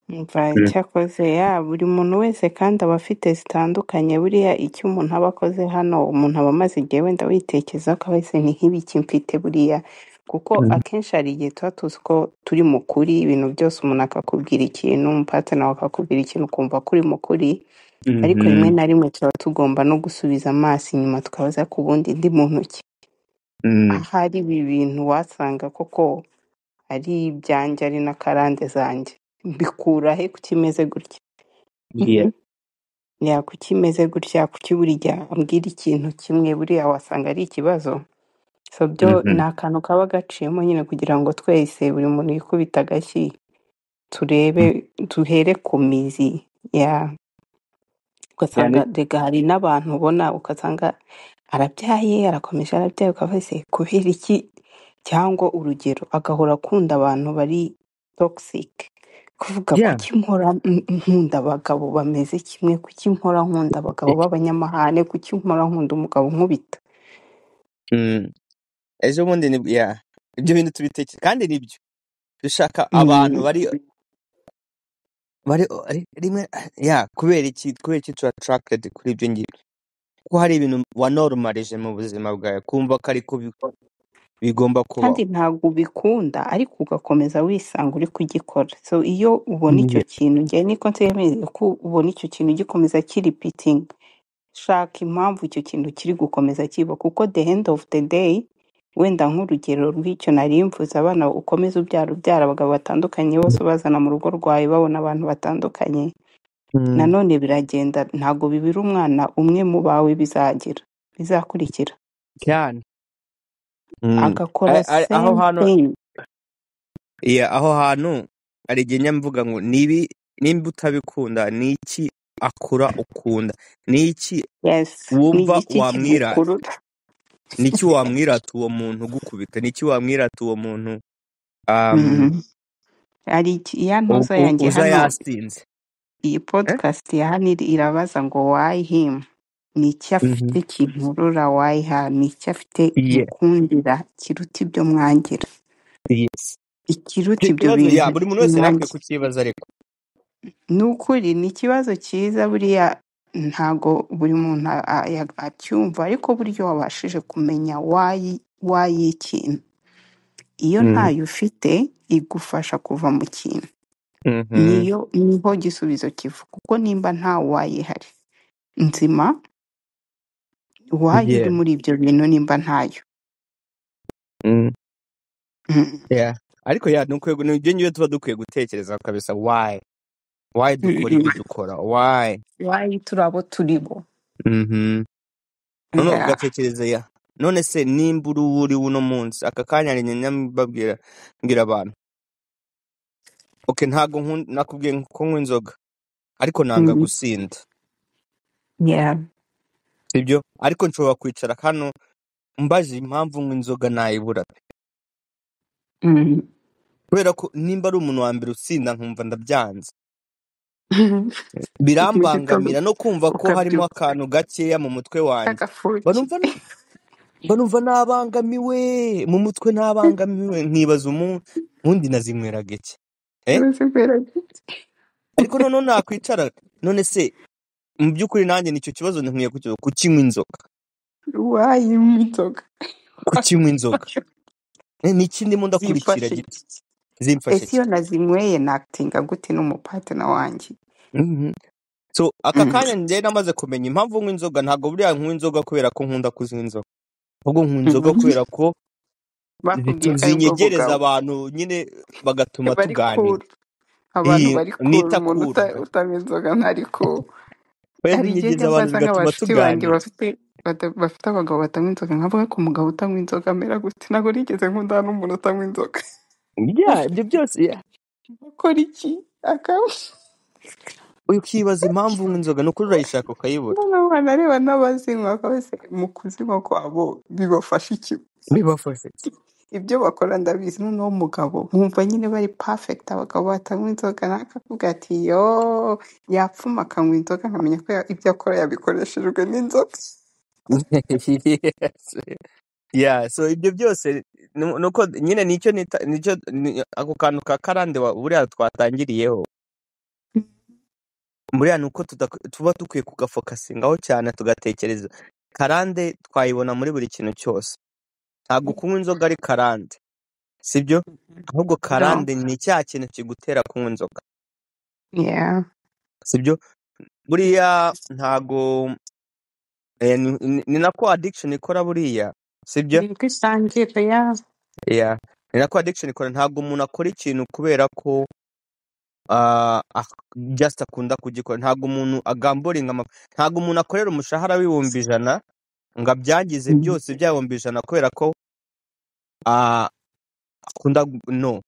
Umva cyakoze ya buri muntu wese kandi aba afite zitandukanye. Buriya icyo umuntu aba akoze hano, umuntu aba amaze igihe wenda witekerezaho akaba ese ni nk'ibiki mfite buriya, kuko akenshi hari igihe tuba tuzi ko turi mu kuri, ibintu byose umuntu akakubwira ikintu, umupatina wawe akakubwira ikintu ukumva ko uri mu kuri, ariko rimwe na rimwe tuba tugomba no gusubiza amaso inyuma tukabaza ku bundi ndi muntu ki, ahari ibi bintu wasanga koko ari ibyanjye ari n'akarande zanjye, mbikura he kuki imeze gutya? Ya kuki imeze gutya, kuki buri gihe ambwira ikintu kimwe, buriya wasanga ari ikibazo. So byo ni akantu kaba gaciyemo nyine kugira ngo twese buri muntu yikubite agashyi, turebe duhere ku mizi ya ugasanga rega hari n'abantu ubona ugasanga arabyaye arakomeje arabyaye, ukavuga se kubera iki, cyangwa urugero agahora akunda abantu bari toxic. Kuvuga Yeah. kuki mpora nkunda abagabo bameze kimwe, kuki mpora nkunda abagabo b'abanyamahane, kuki mpora nkunda umugabo nkubita. Ejo bundi ni yeah. Ibyo bintu tubitekera kandi nibyo dushaka abantu bari rimwe, yeah, kubera iki tu attracted kuri ibyo ngibyo, kuko hari ibintu wanormalije mu buzima bwawe, kumva ko ariko bigomba Kandi kubaho. ntabwo ubikunda, ariko ugakomeza wisanga uri kugikora. So iyo ubona icyo kintu, njyewe niko nsemeze ko ubona icyo kintu gikomeza kirepeating, shaka impamvu icyo kintu kiri gukomeza kiba, kuko the end of the day, wenda nk'urugero rw'icyo nari mvuze, abana ukomeza ubyara abagabo batandukanye bose ubazana mu rugo rwawe, babona abantu batandukanye, nanone biragenda, ntabwo bibira umwana umwe mu bawe bizagira bizakurikira Cyane. Agakora Aho same hantu thing. Yeah, aho hantu hari igihe njya mvuga ngo nibi nimba utabikunda, ni iki akora ukunda, ni iki Yes, ni wumva igiki wamwirata, kigukurura? ni iki wamwirata uwo muntu ugukubita, ni iki wamwirata uwo muntu Hari ya ntuza yanjye uza hano, yasinze, iyi eh? podcast ya hano irabaza ngo why him, ni iki afite kinkurura, why her, ni iki afite mukundira kiruta ibyo mwangira, ikiruta Icyo ibyo kibazo ya bintu buri muntu wese yari akwiye mwangira. kukibaza, ariko Ni ukuri ni ikibazo cyiza, buriya ntago buri muntu acyumva, ariko buryo wabashije kumenya why y'ikintu, iyo ntayo ufite igufasha kuva mu kintu, niyo niho gisubizo kiva, kuko nimba nta why ihari nzima, why uri muri ibyo bintu nimba ntayo. Yeah. Ariko ya ni ukwiye, ni ibyo ngibyo tuba dukwiye gutekereza kabisa, why dukora ibyo dukora, why Why turi abo turi bo. None Yeah. ugatekereza ya none se nimba uri uwo uri uno munsi, aka kanya hari njya mbabwira, mbwira abantu, okay, ntago nakubwiye ko nywa inzoga, ariko nanga gusinda, sibyo? Ariko nshobora kwicara hano mbaje impamvu nywa inzoga nayibura pe. Kubera ko nimba ari umuntu wa mbere usinda nkumva ndabyanze, Mu gitondo birambangamira no kumva ko harimo ukabyuka akantu gakeya mu mutwe wanjye, k'agafuki. mba numva nabangamiwe mu mutwe, nabangamiwe, nkibaza ubundi nazinyweraga iki, eh? Uzinywera iki? Ariko noneho nakwicara, none se mu by'ukuri nanjye nicyo kibazo nkwiye kukibaza, kukinywa inzoga, Why unywa inzoga? Kukinywa inzoga, ni iki ndimo ndakurikira Zimfashe gito iki? Zimfashe Ese iki? iyo nazinyweye nakitinga gute n'umupatina wanjye? So aka kanya njye namaze kumenya impamvu nywa inzoga. Ntabwo buriya nywa inzoga kubera ko nkunda kuzinywa inzoga, ahubwo nywa inzoga kubera ko Bakubwiye ko aribwo zinyegereza bugabo abantu nyine, bagatuma bari tuganira. cool, abantu Iyi bari cool, nita umuntu cool utanywa inzoga ntari cool. Oya, Hari igihe zinyegereza njya abantu mbaza bigatuma nk'abashuti banjye tuganira. bafite abagabo batanywa inzoga, nkavuga ko umugabo utanywa inzoga amera gute? Ntabwo nigeze nkunda n'umuntu utanywa inzoga. Yeah, ibyo byose, yeah. Akora iki? Akaba Ukibaza impamvu unywa inzoga, ni ukuri urayishaka ukayibura. Noneho banareba n'abazinywa bakaba mu kuzinywa kwabo bibafasha iki? Bibafasha iki? Ibyo bakora ndabizi. Noneho umugabo nkumva nyine bari perfect, abagabo batanywa inzoga, nawe akavuga ati yo yapfuma akanywa inzoga, nkamenya ko ibyo akora yabikoreshejwe n'inzoga. Yes. Yeah, so ibyo byose nuko nyine nicyo nita nicyo ako kantu ka karande buriya twatangiriyeho, buriya ni uko tuba dukwiye kugafokasingaho cyane, tugatekereza karande twayibona muri buri kintu cyose. Ntabwo kunywa inzoga ari karande, sibyo? Ahubwo No. karande ni cya kintu kigutera kunywa inzoga, sibyo? Buriya ntago ni nako addiction ikora buriya, sibyo? Ni uko isangira ya. Yeah. Ni nako addiction ikora. Ntabwo umuntu akora ikintu kubera ko just akunda kugikora. Ntabwo umuntu agamboringa, ntabwo umuntu akorera umushahara w'100,000 ngo abyangize byose bya 100,000 kubera ko akunda no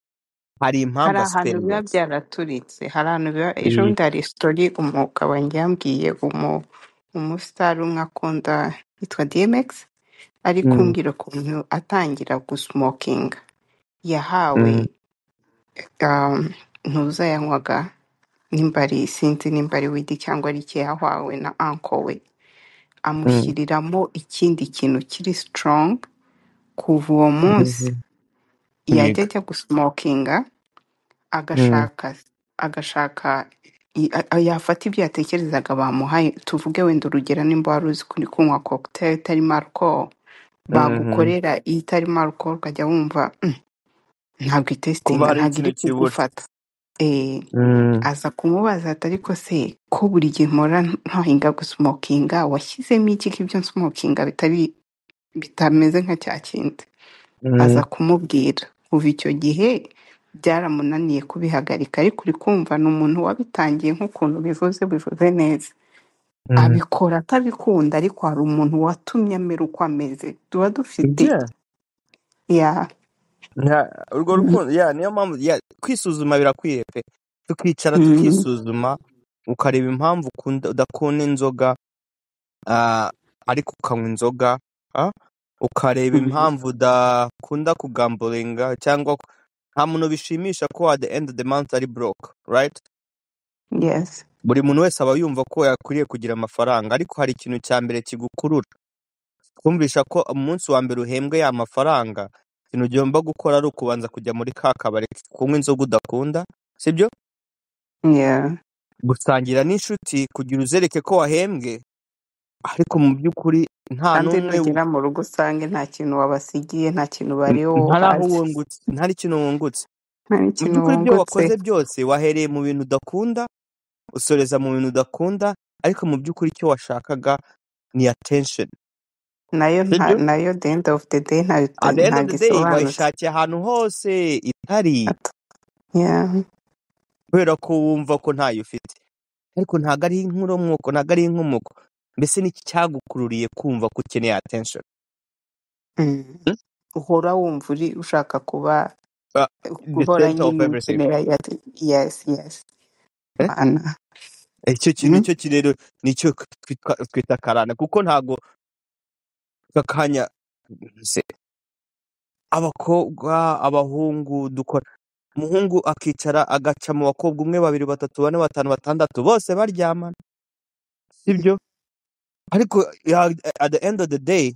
hari impamvu Hari ahantu biba asipendinga. byaraturitse, hari ahantu biba. Ejo bundi hari story umugabo wanjye yambwiye, umusitari umwe akunda yitwa DMX, ari kumbwira ukuntu atangira gusmokinga yahawe ntuzayanywaga nimba ari sinzi nimba ari weed cyangwa ari iki yahawe na uncle we, amushyiriramo ikindi kintu kiri strong. Kuva uwo munsi yajya Yego. ajya gusmokinga agashaka yafata ibyo yatekerezaga bamuhaye. Tuvuge wenda urugero, nimba wari uzi kuri kunywa cocktail itarimo alcohol, bagukorera itarimo alcohol ukajya wumva ntabwo Kumva itesitinga, hari ntabwo iri ikintu kibura. kugufata. Aza kumubaza ati ariko se ko buri gihe mpora ntahinga gusmokinga, washyizemo iki ko ibyo nsmokinga bitari bitameze nka cya kindi? Aza kumubwira. Kuva icyo gihe byaramunaniye kubihagarika, ariko uri kumva ni umuntu wabitangiye nk'ukuntu bivuze neza, abikora atabikunda, ariko hari umuntu watumye amera uko ameze. Tuba dufite Yeah. ya Urwo rukundo ya niyo mpamvu ya kwisuzuma birakwiye pe, tukicara tukisuzuma, ukareba impamvu udakunda inzoga, ariko ukanywa inzoga, ukareba impamvu udakunda kugambulinga, cyangwa nta muntu bishimisha ko at the end of the month ari broke, right? Yes. Buri muntu wese aba yumva ko yakwiriye kugira amafaranga, ariko hari ikintu cya mbere kigukurura kumvisha ko umunsi wa mbere uhembwe ya mafaranga, ikintu ugomba gukora ari ukubanza kujya muri ka kabari kunywa inzoga udakunda, sibyo? Yeah. Gusangira n'inshuti kugira uzereke ko wahembwe, ariko mu by'ukuri nta Kandi n'umwe nugera mu rugo usange nta kintu wabasigiye, nta kintu bariho nta n'aho uhaze, wungutse, nta n'ikintu wungutse. nta Mu n'ikintu by'ukuri ibyo wungutse. wakoze byose wahereye mu bintu udakunda, usoreza mu bintu udakunda, ariko mu by'ukuri icyo washakaga ni attention, Nayo nta sibyo? nayo the end of the day At the end of ntabwo the day isobanutse. wayishakiye ahantu hose itari, Yeah. kubera ko wumva ko ntayo ufite, ariko ntabwo ari inkomoko, ntabwo ari inkomoko. Mbese niki cyagukururiye kumva ko ukeneye attention? Uhora wumva uri ushaka kuba The guhora center of nyine everything. ukenera yes yes. Eh? Mana. Icyo kintu nicyo kirero nicyo twita karande, kuko ntago kakanya se abakobwa abahungu dukora, umuhungu akicara agaca mu bakobwa umwe, babiri, batatu, bane, batanu, batandatu, bose baryamana, sibyo? Ariko at the end of the day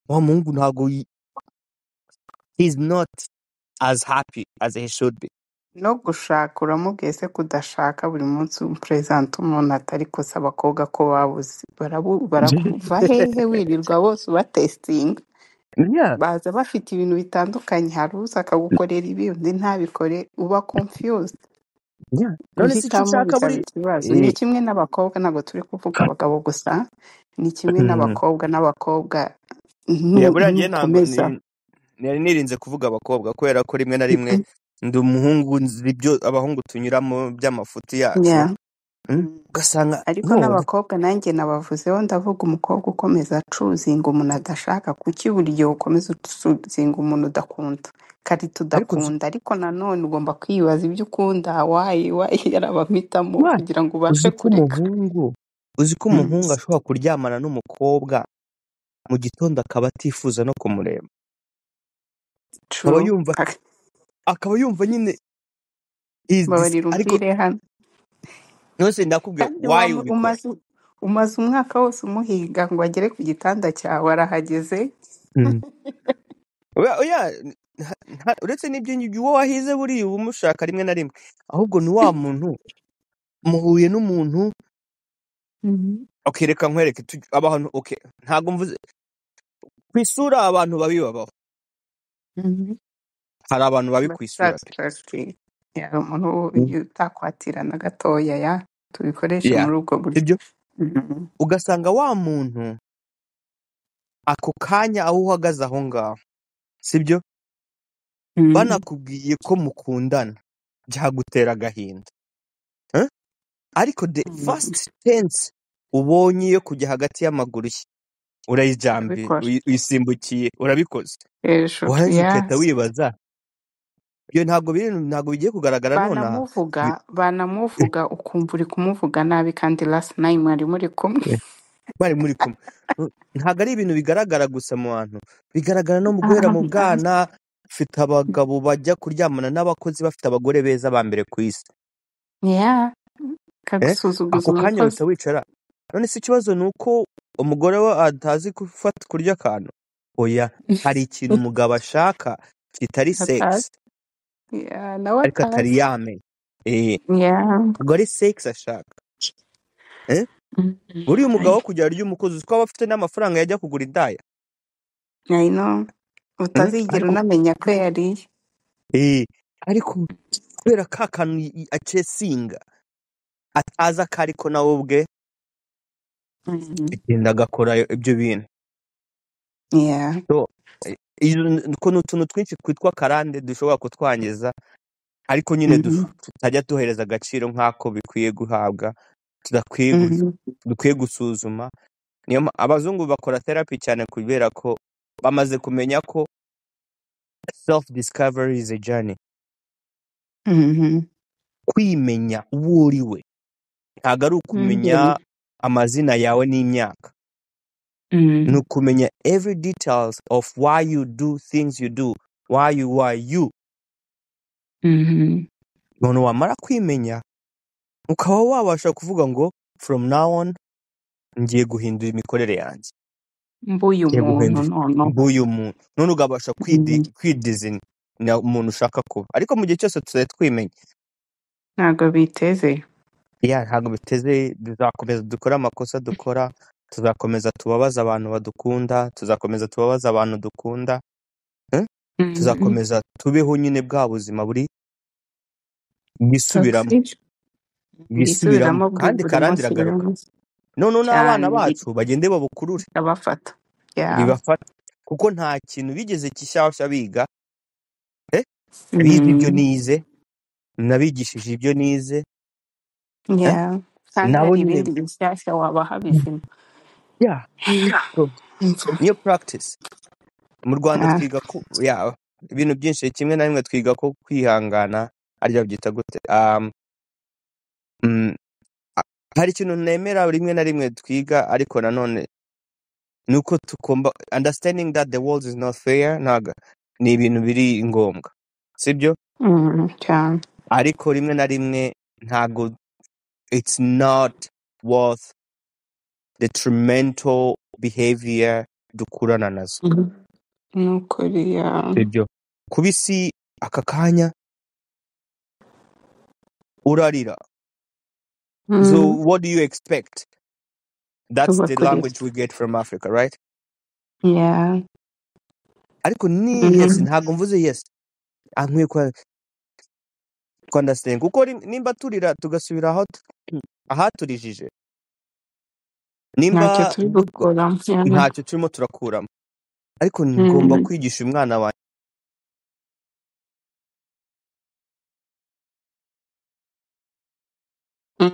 wa muhungu ntago he's not as happy as he should be. No gushaka uramubwiye se kudashaka buri munsi umuperezanta umuntu atari kosa abakobwa ko babuze barakuva hehe wirirwa bose ubatesitinga. Yeah. Baza bafite ibintu bitandukanye, hari uza akagukorera ibi undi ntabikore, uba confused. Yeah. None se icyo Guhitamo ushaka bikaba buri ikibazo. Ni kimwe n'abakobwa, ntabwo turi kuvuga abagabo gusa, ni kimwe n'abakobwa n'abakobwa Yeah, buriya njye ntabwo nukomeza nari nirinze kuvuga abakobwa kubera ko rimwe na rimwe ndi umuhungu, nzi ibyo abahungu tunyuramo by'amafuti yacu. Yeah. Ugasanga Ariko no n'abakobwa nanjye nabavuzeho, ndavuga umukobwa ukomeza acuzinga umuntu adashaka. Kuki buri gihe ukomeza ucuzinga umuntu udakunda? Karita Ariko udakunda, ariko nanone ugomba kwibaza ibyo ukunda, wayi wayi yarabahitamo kugira ngo ubashe uzi ko kureka. umuhungu uzi ko umuhungu ashobora kuryamana n'umukobwa mu gitondo akaba atifuza no kumureba, akaba True. yumva akaba yumva nyine is this, Mbabarira ariko umbwire hano. nose ndakubwiye Kandi why ubikora. umaze umwaka wose umuhiga ngo agere ku gitanda cyawe, arahageze. Oya, oya, uretse n'ibyo ngibyo uwo wahize buriya uba umushaka rimwe na rimwe, ahubwo ni wa muntu muhuye n'umuntu. Okay, reka nkwereke abantu, okay, ntabwo mvuze ku isura, abantu babi babaho. Hari abantu babi ku isura pe. Attractive. Yeah, umuntu utakwatira na gatoya ya tubikoreshe Yeah. muri ubwo buryo. Sibyo? Ugasanga wa muntu ako kanya aho uhagaze aho ngaho, sibyo? Banakubwiye ko mukundana byagutera agahinda. Ariko the first chance ubonye yo kujya hagati y'amaguru ye, urayijambiye, Urabikora. uyisimbukiye, urabikoze. Hejuru, Warangiza ugahita yes. wibaza, iyo ntabwo biri, ntabwo bigiye kugaragara nonaha. Banamuvuga ukumva uri kumuvuga nabi kandi last night mwari muri kumwe. Bari muri kumwe. Ntabwo ari ibintu bigaragara gusa mu bantu, bigaragara no mu guhera mu bwana, Mfite abagabo bajya kuryamana n'abakozi bafite abagore beza ba mbere ku isi. Yeah. Eh? Kagusuzuguza Ako kanya umukozi. uhita wicara. None se ikibazo ni uko umugore we atazi gufata kurya akantu? Oya, hari ikintu umugabo ashaka kitari Atazi. sex, Yeah, nawe ariko atari atazi. yamenya. Yeah. Ntabwo ari sex ashaka. Eh? Buriya umugabo kugira arye umukozi, uzi ko aba afite n'amafaranga yajya kugura indaya. I know. Utazigera Ariko unamenya ko yariye. Ariko kubera ka kantu acesinga atazi ako ariko nawe ubwe agenda agakora ibyo bintu. Yeah. So, ko ni utuntu twinshi twitwa karande dushobora kutwangiza, ariko nyine tutajya duhereza agaciro nk'ako bikwiye guhabwa, dukwiye gusuzuma. Niyo abazungu bakora therapy cyane kubera ko bamaze kumenya ko self discovery is a journey. Kwimenya uwo uri we ntabwo ari ukumenya amazina yawe n'imyaka. Ni ukumenya every details of why you do things you do, why you are you. None wamara kwimenya ukaba wabasha kuvuga ngo from now on ngiye guhindura imikorere yanjye. Mbuyu Ngiye muntu guhindura noneho. mbuyu muntu. None ukabasha kwidizina umuntu ushaka kuba. Ariko mu gihe cyose tuzajya twimenya. Ntabwo biteze. Yeah, ntabwo biteze, tuzakomeza dukore amakosa dukora, tuzakomeza tubabaze abantu badukunda, tuzakomeza tubabaze abantu dukunda. Tuzakomeza tubeho nyine bwa buzima buri bwisubiramo. Toxic. Bwisubiramo. Bwisubiramo buri Kandi buri karande munsi, buri iragaruka. munsi. None n'abana Cyane. bacu bagende babukurure. Bikabafata. Yeah. Bibafata. Kuko nta kintu bigeze kishyashya biga. Bize ibyo nize, nabigishije ibyo nize. Yeah. Kandi Nabo hari nyine ibindi bishyashya wabaha bizima. Yeah. So, niyo practice. Mu Rwanda twiga ko ibintu byinshi kimwe na rimwe twiga ko kwihangana arya byita gute. Hari ikintu nemera rimwe na rimwe twiga, ariko nanone nuko tugomba understanding that the world is not fair, ntago ni ibintu biri ngombwa, sibyo? Cyane. Ariko rimwe na rimwe ntago it's not worth the detrimental behavior dukurana nazo. Nukuri ya. Sibyo? Kuba isi aka kanya urarira. So what do you expect? That's the Tuba kuri language we get from Africa, right? Yeah. Ariko ni yes, ntago mvuze yes. Ankwiye kwa understand kuko nimba turira tugasubira aho ahaturijije. Nimba ntacyo turi gukora, ntacyo turimo turakuramo. Ariko ngomba kwigisha umwana wanjye.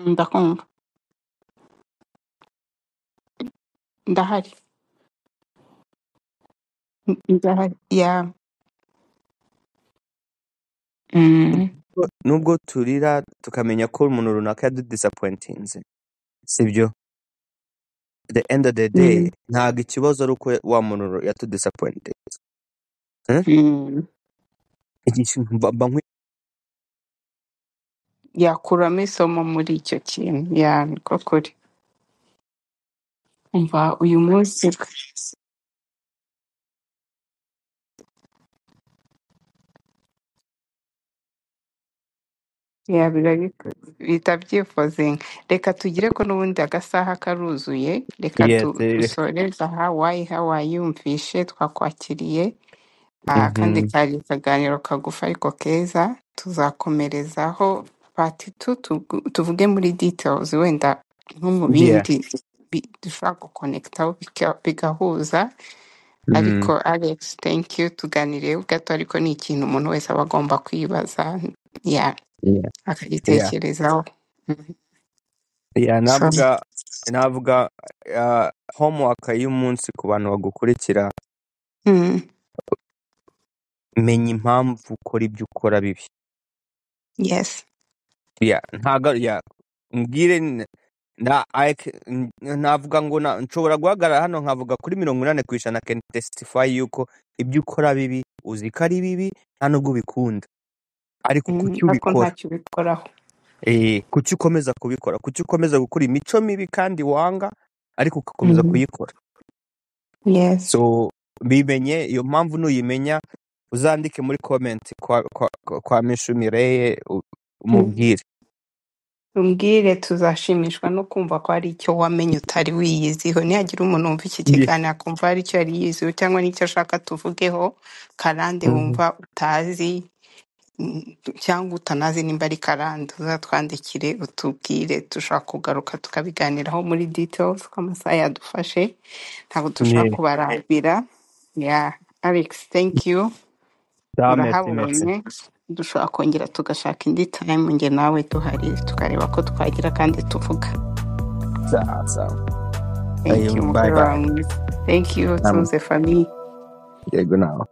Ndakumva. Ndahari. Ndahari. Yeah. Nubwo turira tukamenya ko umuntu runaka yadudisappointinze, sibyo? At the end of the day, ntabwo ikibazo ari uko wa muntu yatudisappointinze. Yakuramo isomo muri icyo kintu. Ya, niko kuri. Umva uyu munsi ya bita byifuze. Reka tugire ko n'ubundi agasaha karuzuye, reka dusoreze aha. Wayiha wayumvishe, twakwakiriye. Kandi kari akaganiro kagufi ariko keza, tuzakomerezaho part 2 tuvuge muri details wenda nko mu bindi dushobora guconnectaho bigahuza. Ariko Alex, thank you, tuganiriye gato, ariko ni ikintu umuntu wese aba agomba kwibaza, akagitekerezaho. Navuga homework y'umunsi ku bantu bagukurikira. Menya impamvu ukora ibyo ukora bibi. Yes. Yeah, ntago, yeah. Mbwire Na navuga ngo nshobora guhagarara hano nkavuga kuri 80% can testify yuko ibyo ukora bibi uzi ko ari bibi, nta nubwo ubikunda, ariko kuki Ariko ubikora? Ntacyo ubikoraho. Kuki ukomeza kubikora? Kuki ukomeza gukora imico mibi kandi wanga, ariko ugakomeza kuyikora? Yes. So bimenye, iyo mpamvu nuyimenya uzandike muri comment kwa Mishu Mireye umubwire. Umbwire, tuzashimishwa no kumva ko hari icyo wamenye utari wiyiziho. Nihagira umuntu wumva iki kiganiro akumva hari icyo yari yiziho cyangwa n'icyo ashaka tuvugeho, karande wumva utazi, cyangwa utanazi nimba ari karande, uzatwandikire utubwire, dushobora kugaruka tukabiganiraho muri details ko amasaha yadufashe, ntabwo dushobora kubarambira. Yeah, Alex, thank you. Sawa, merci, merci. Urahabonye, dushobora kongera tugashaka indi time njye nawe duhari, tukareba ko twagira kandi tuvuga. Sawa sawa. Thank you. Ayo, bye Umugoroba bye. mwiza. Thank you. Tuze famille. Yego nawe.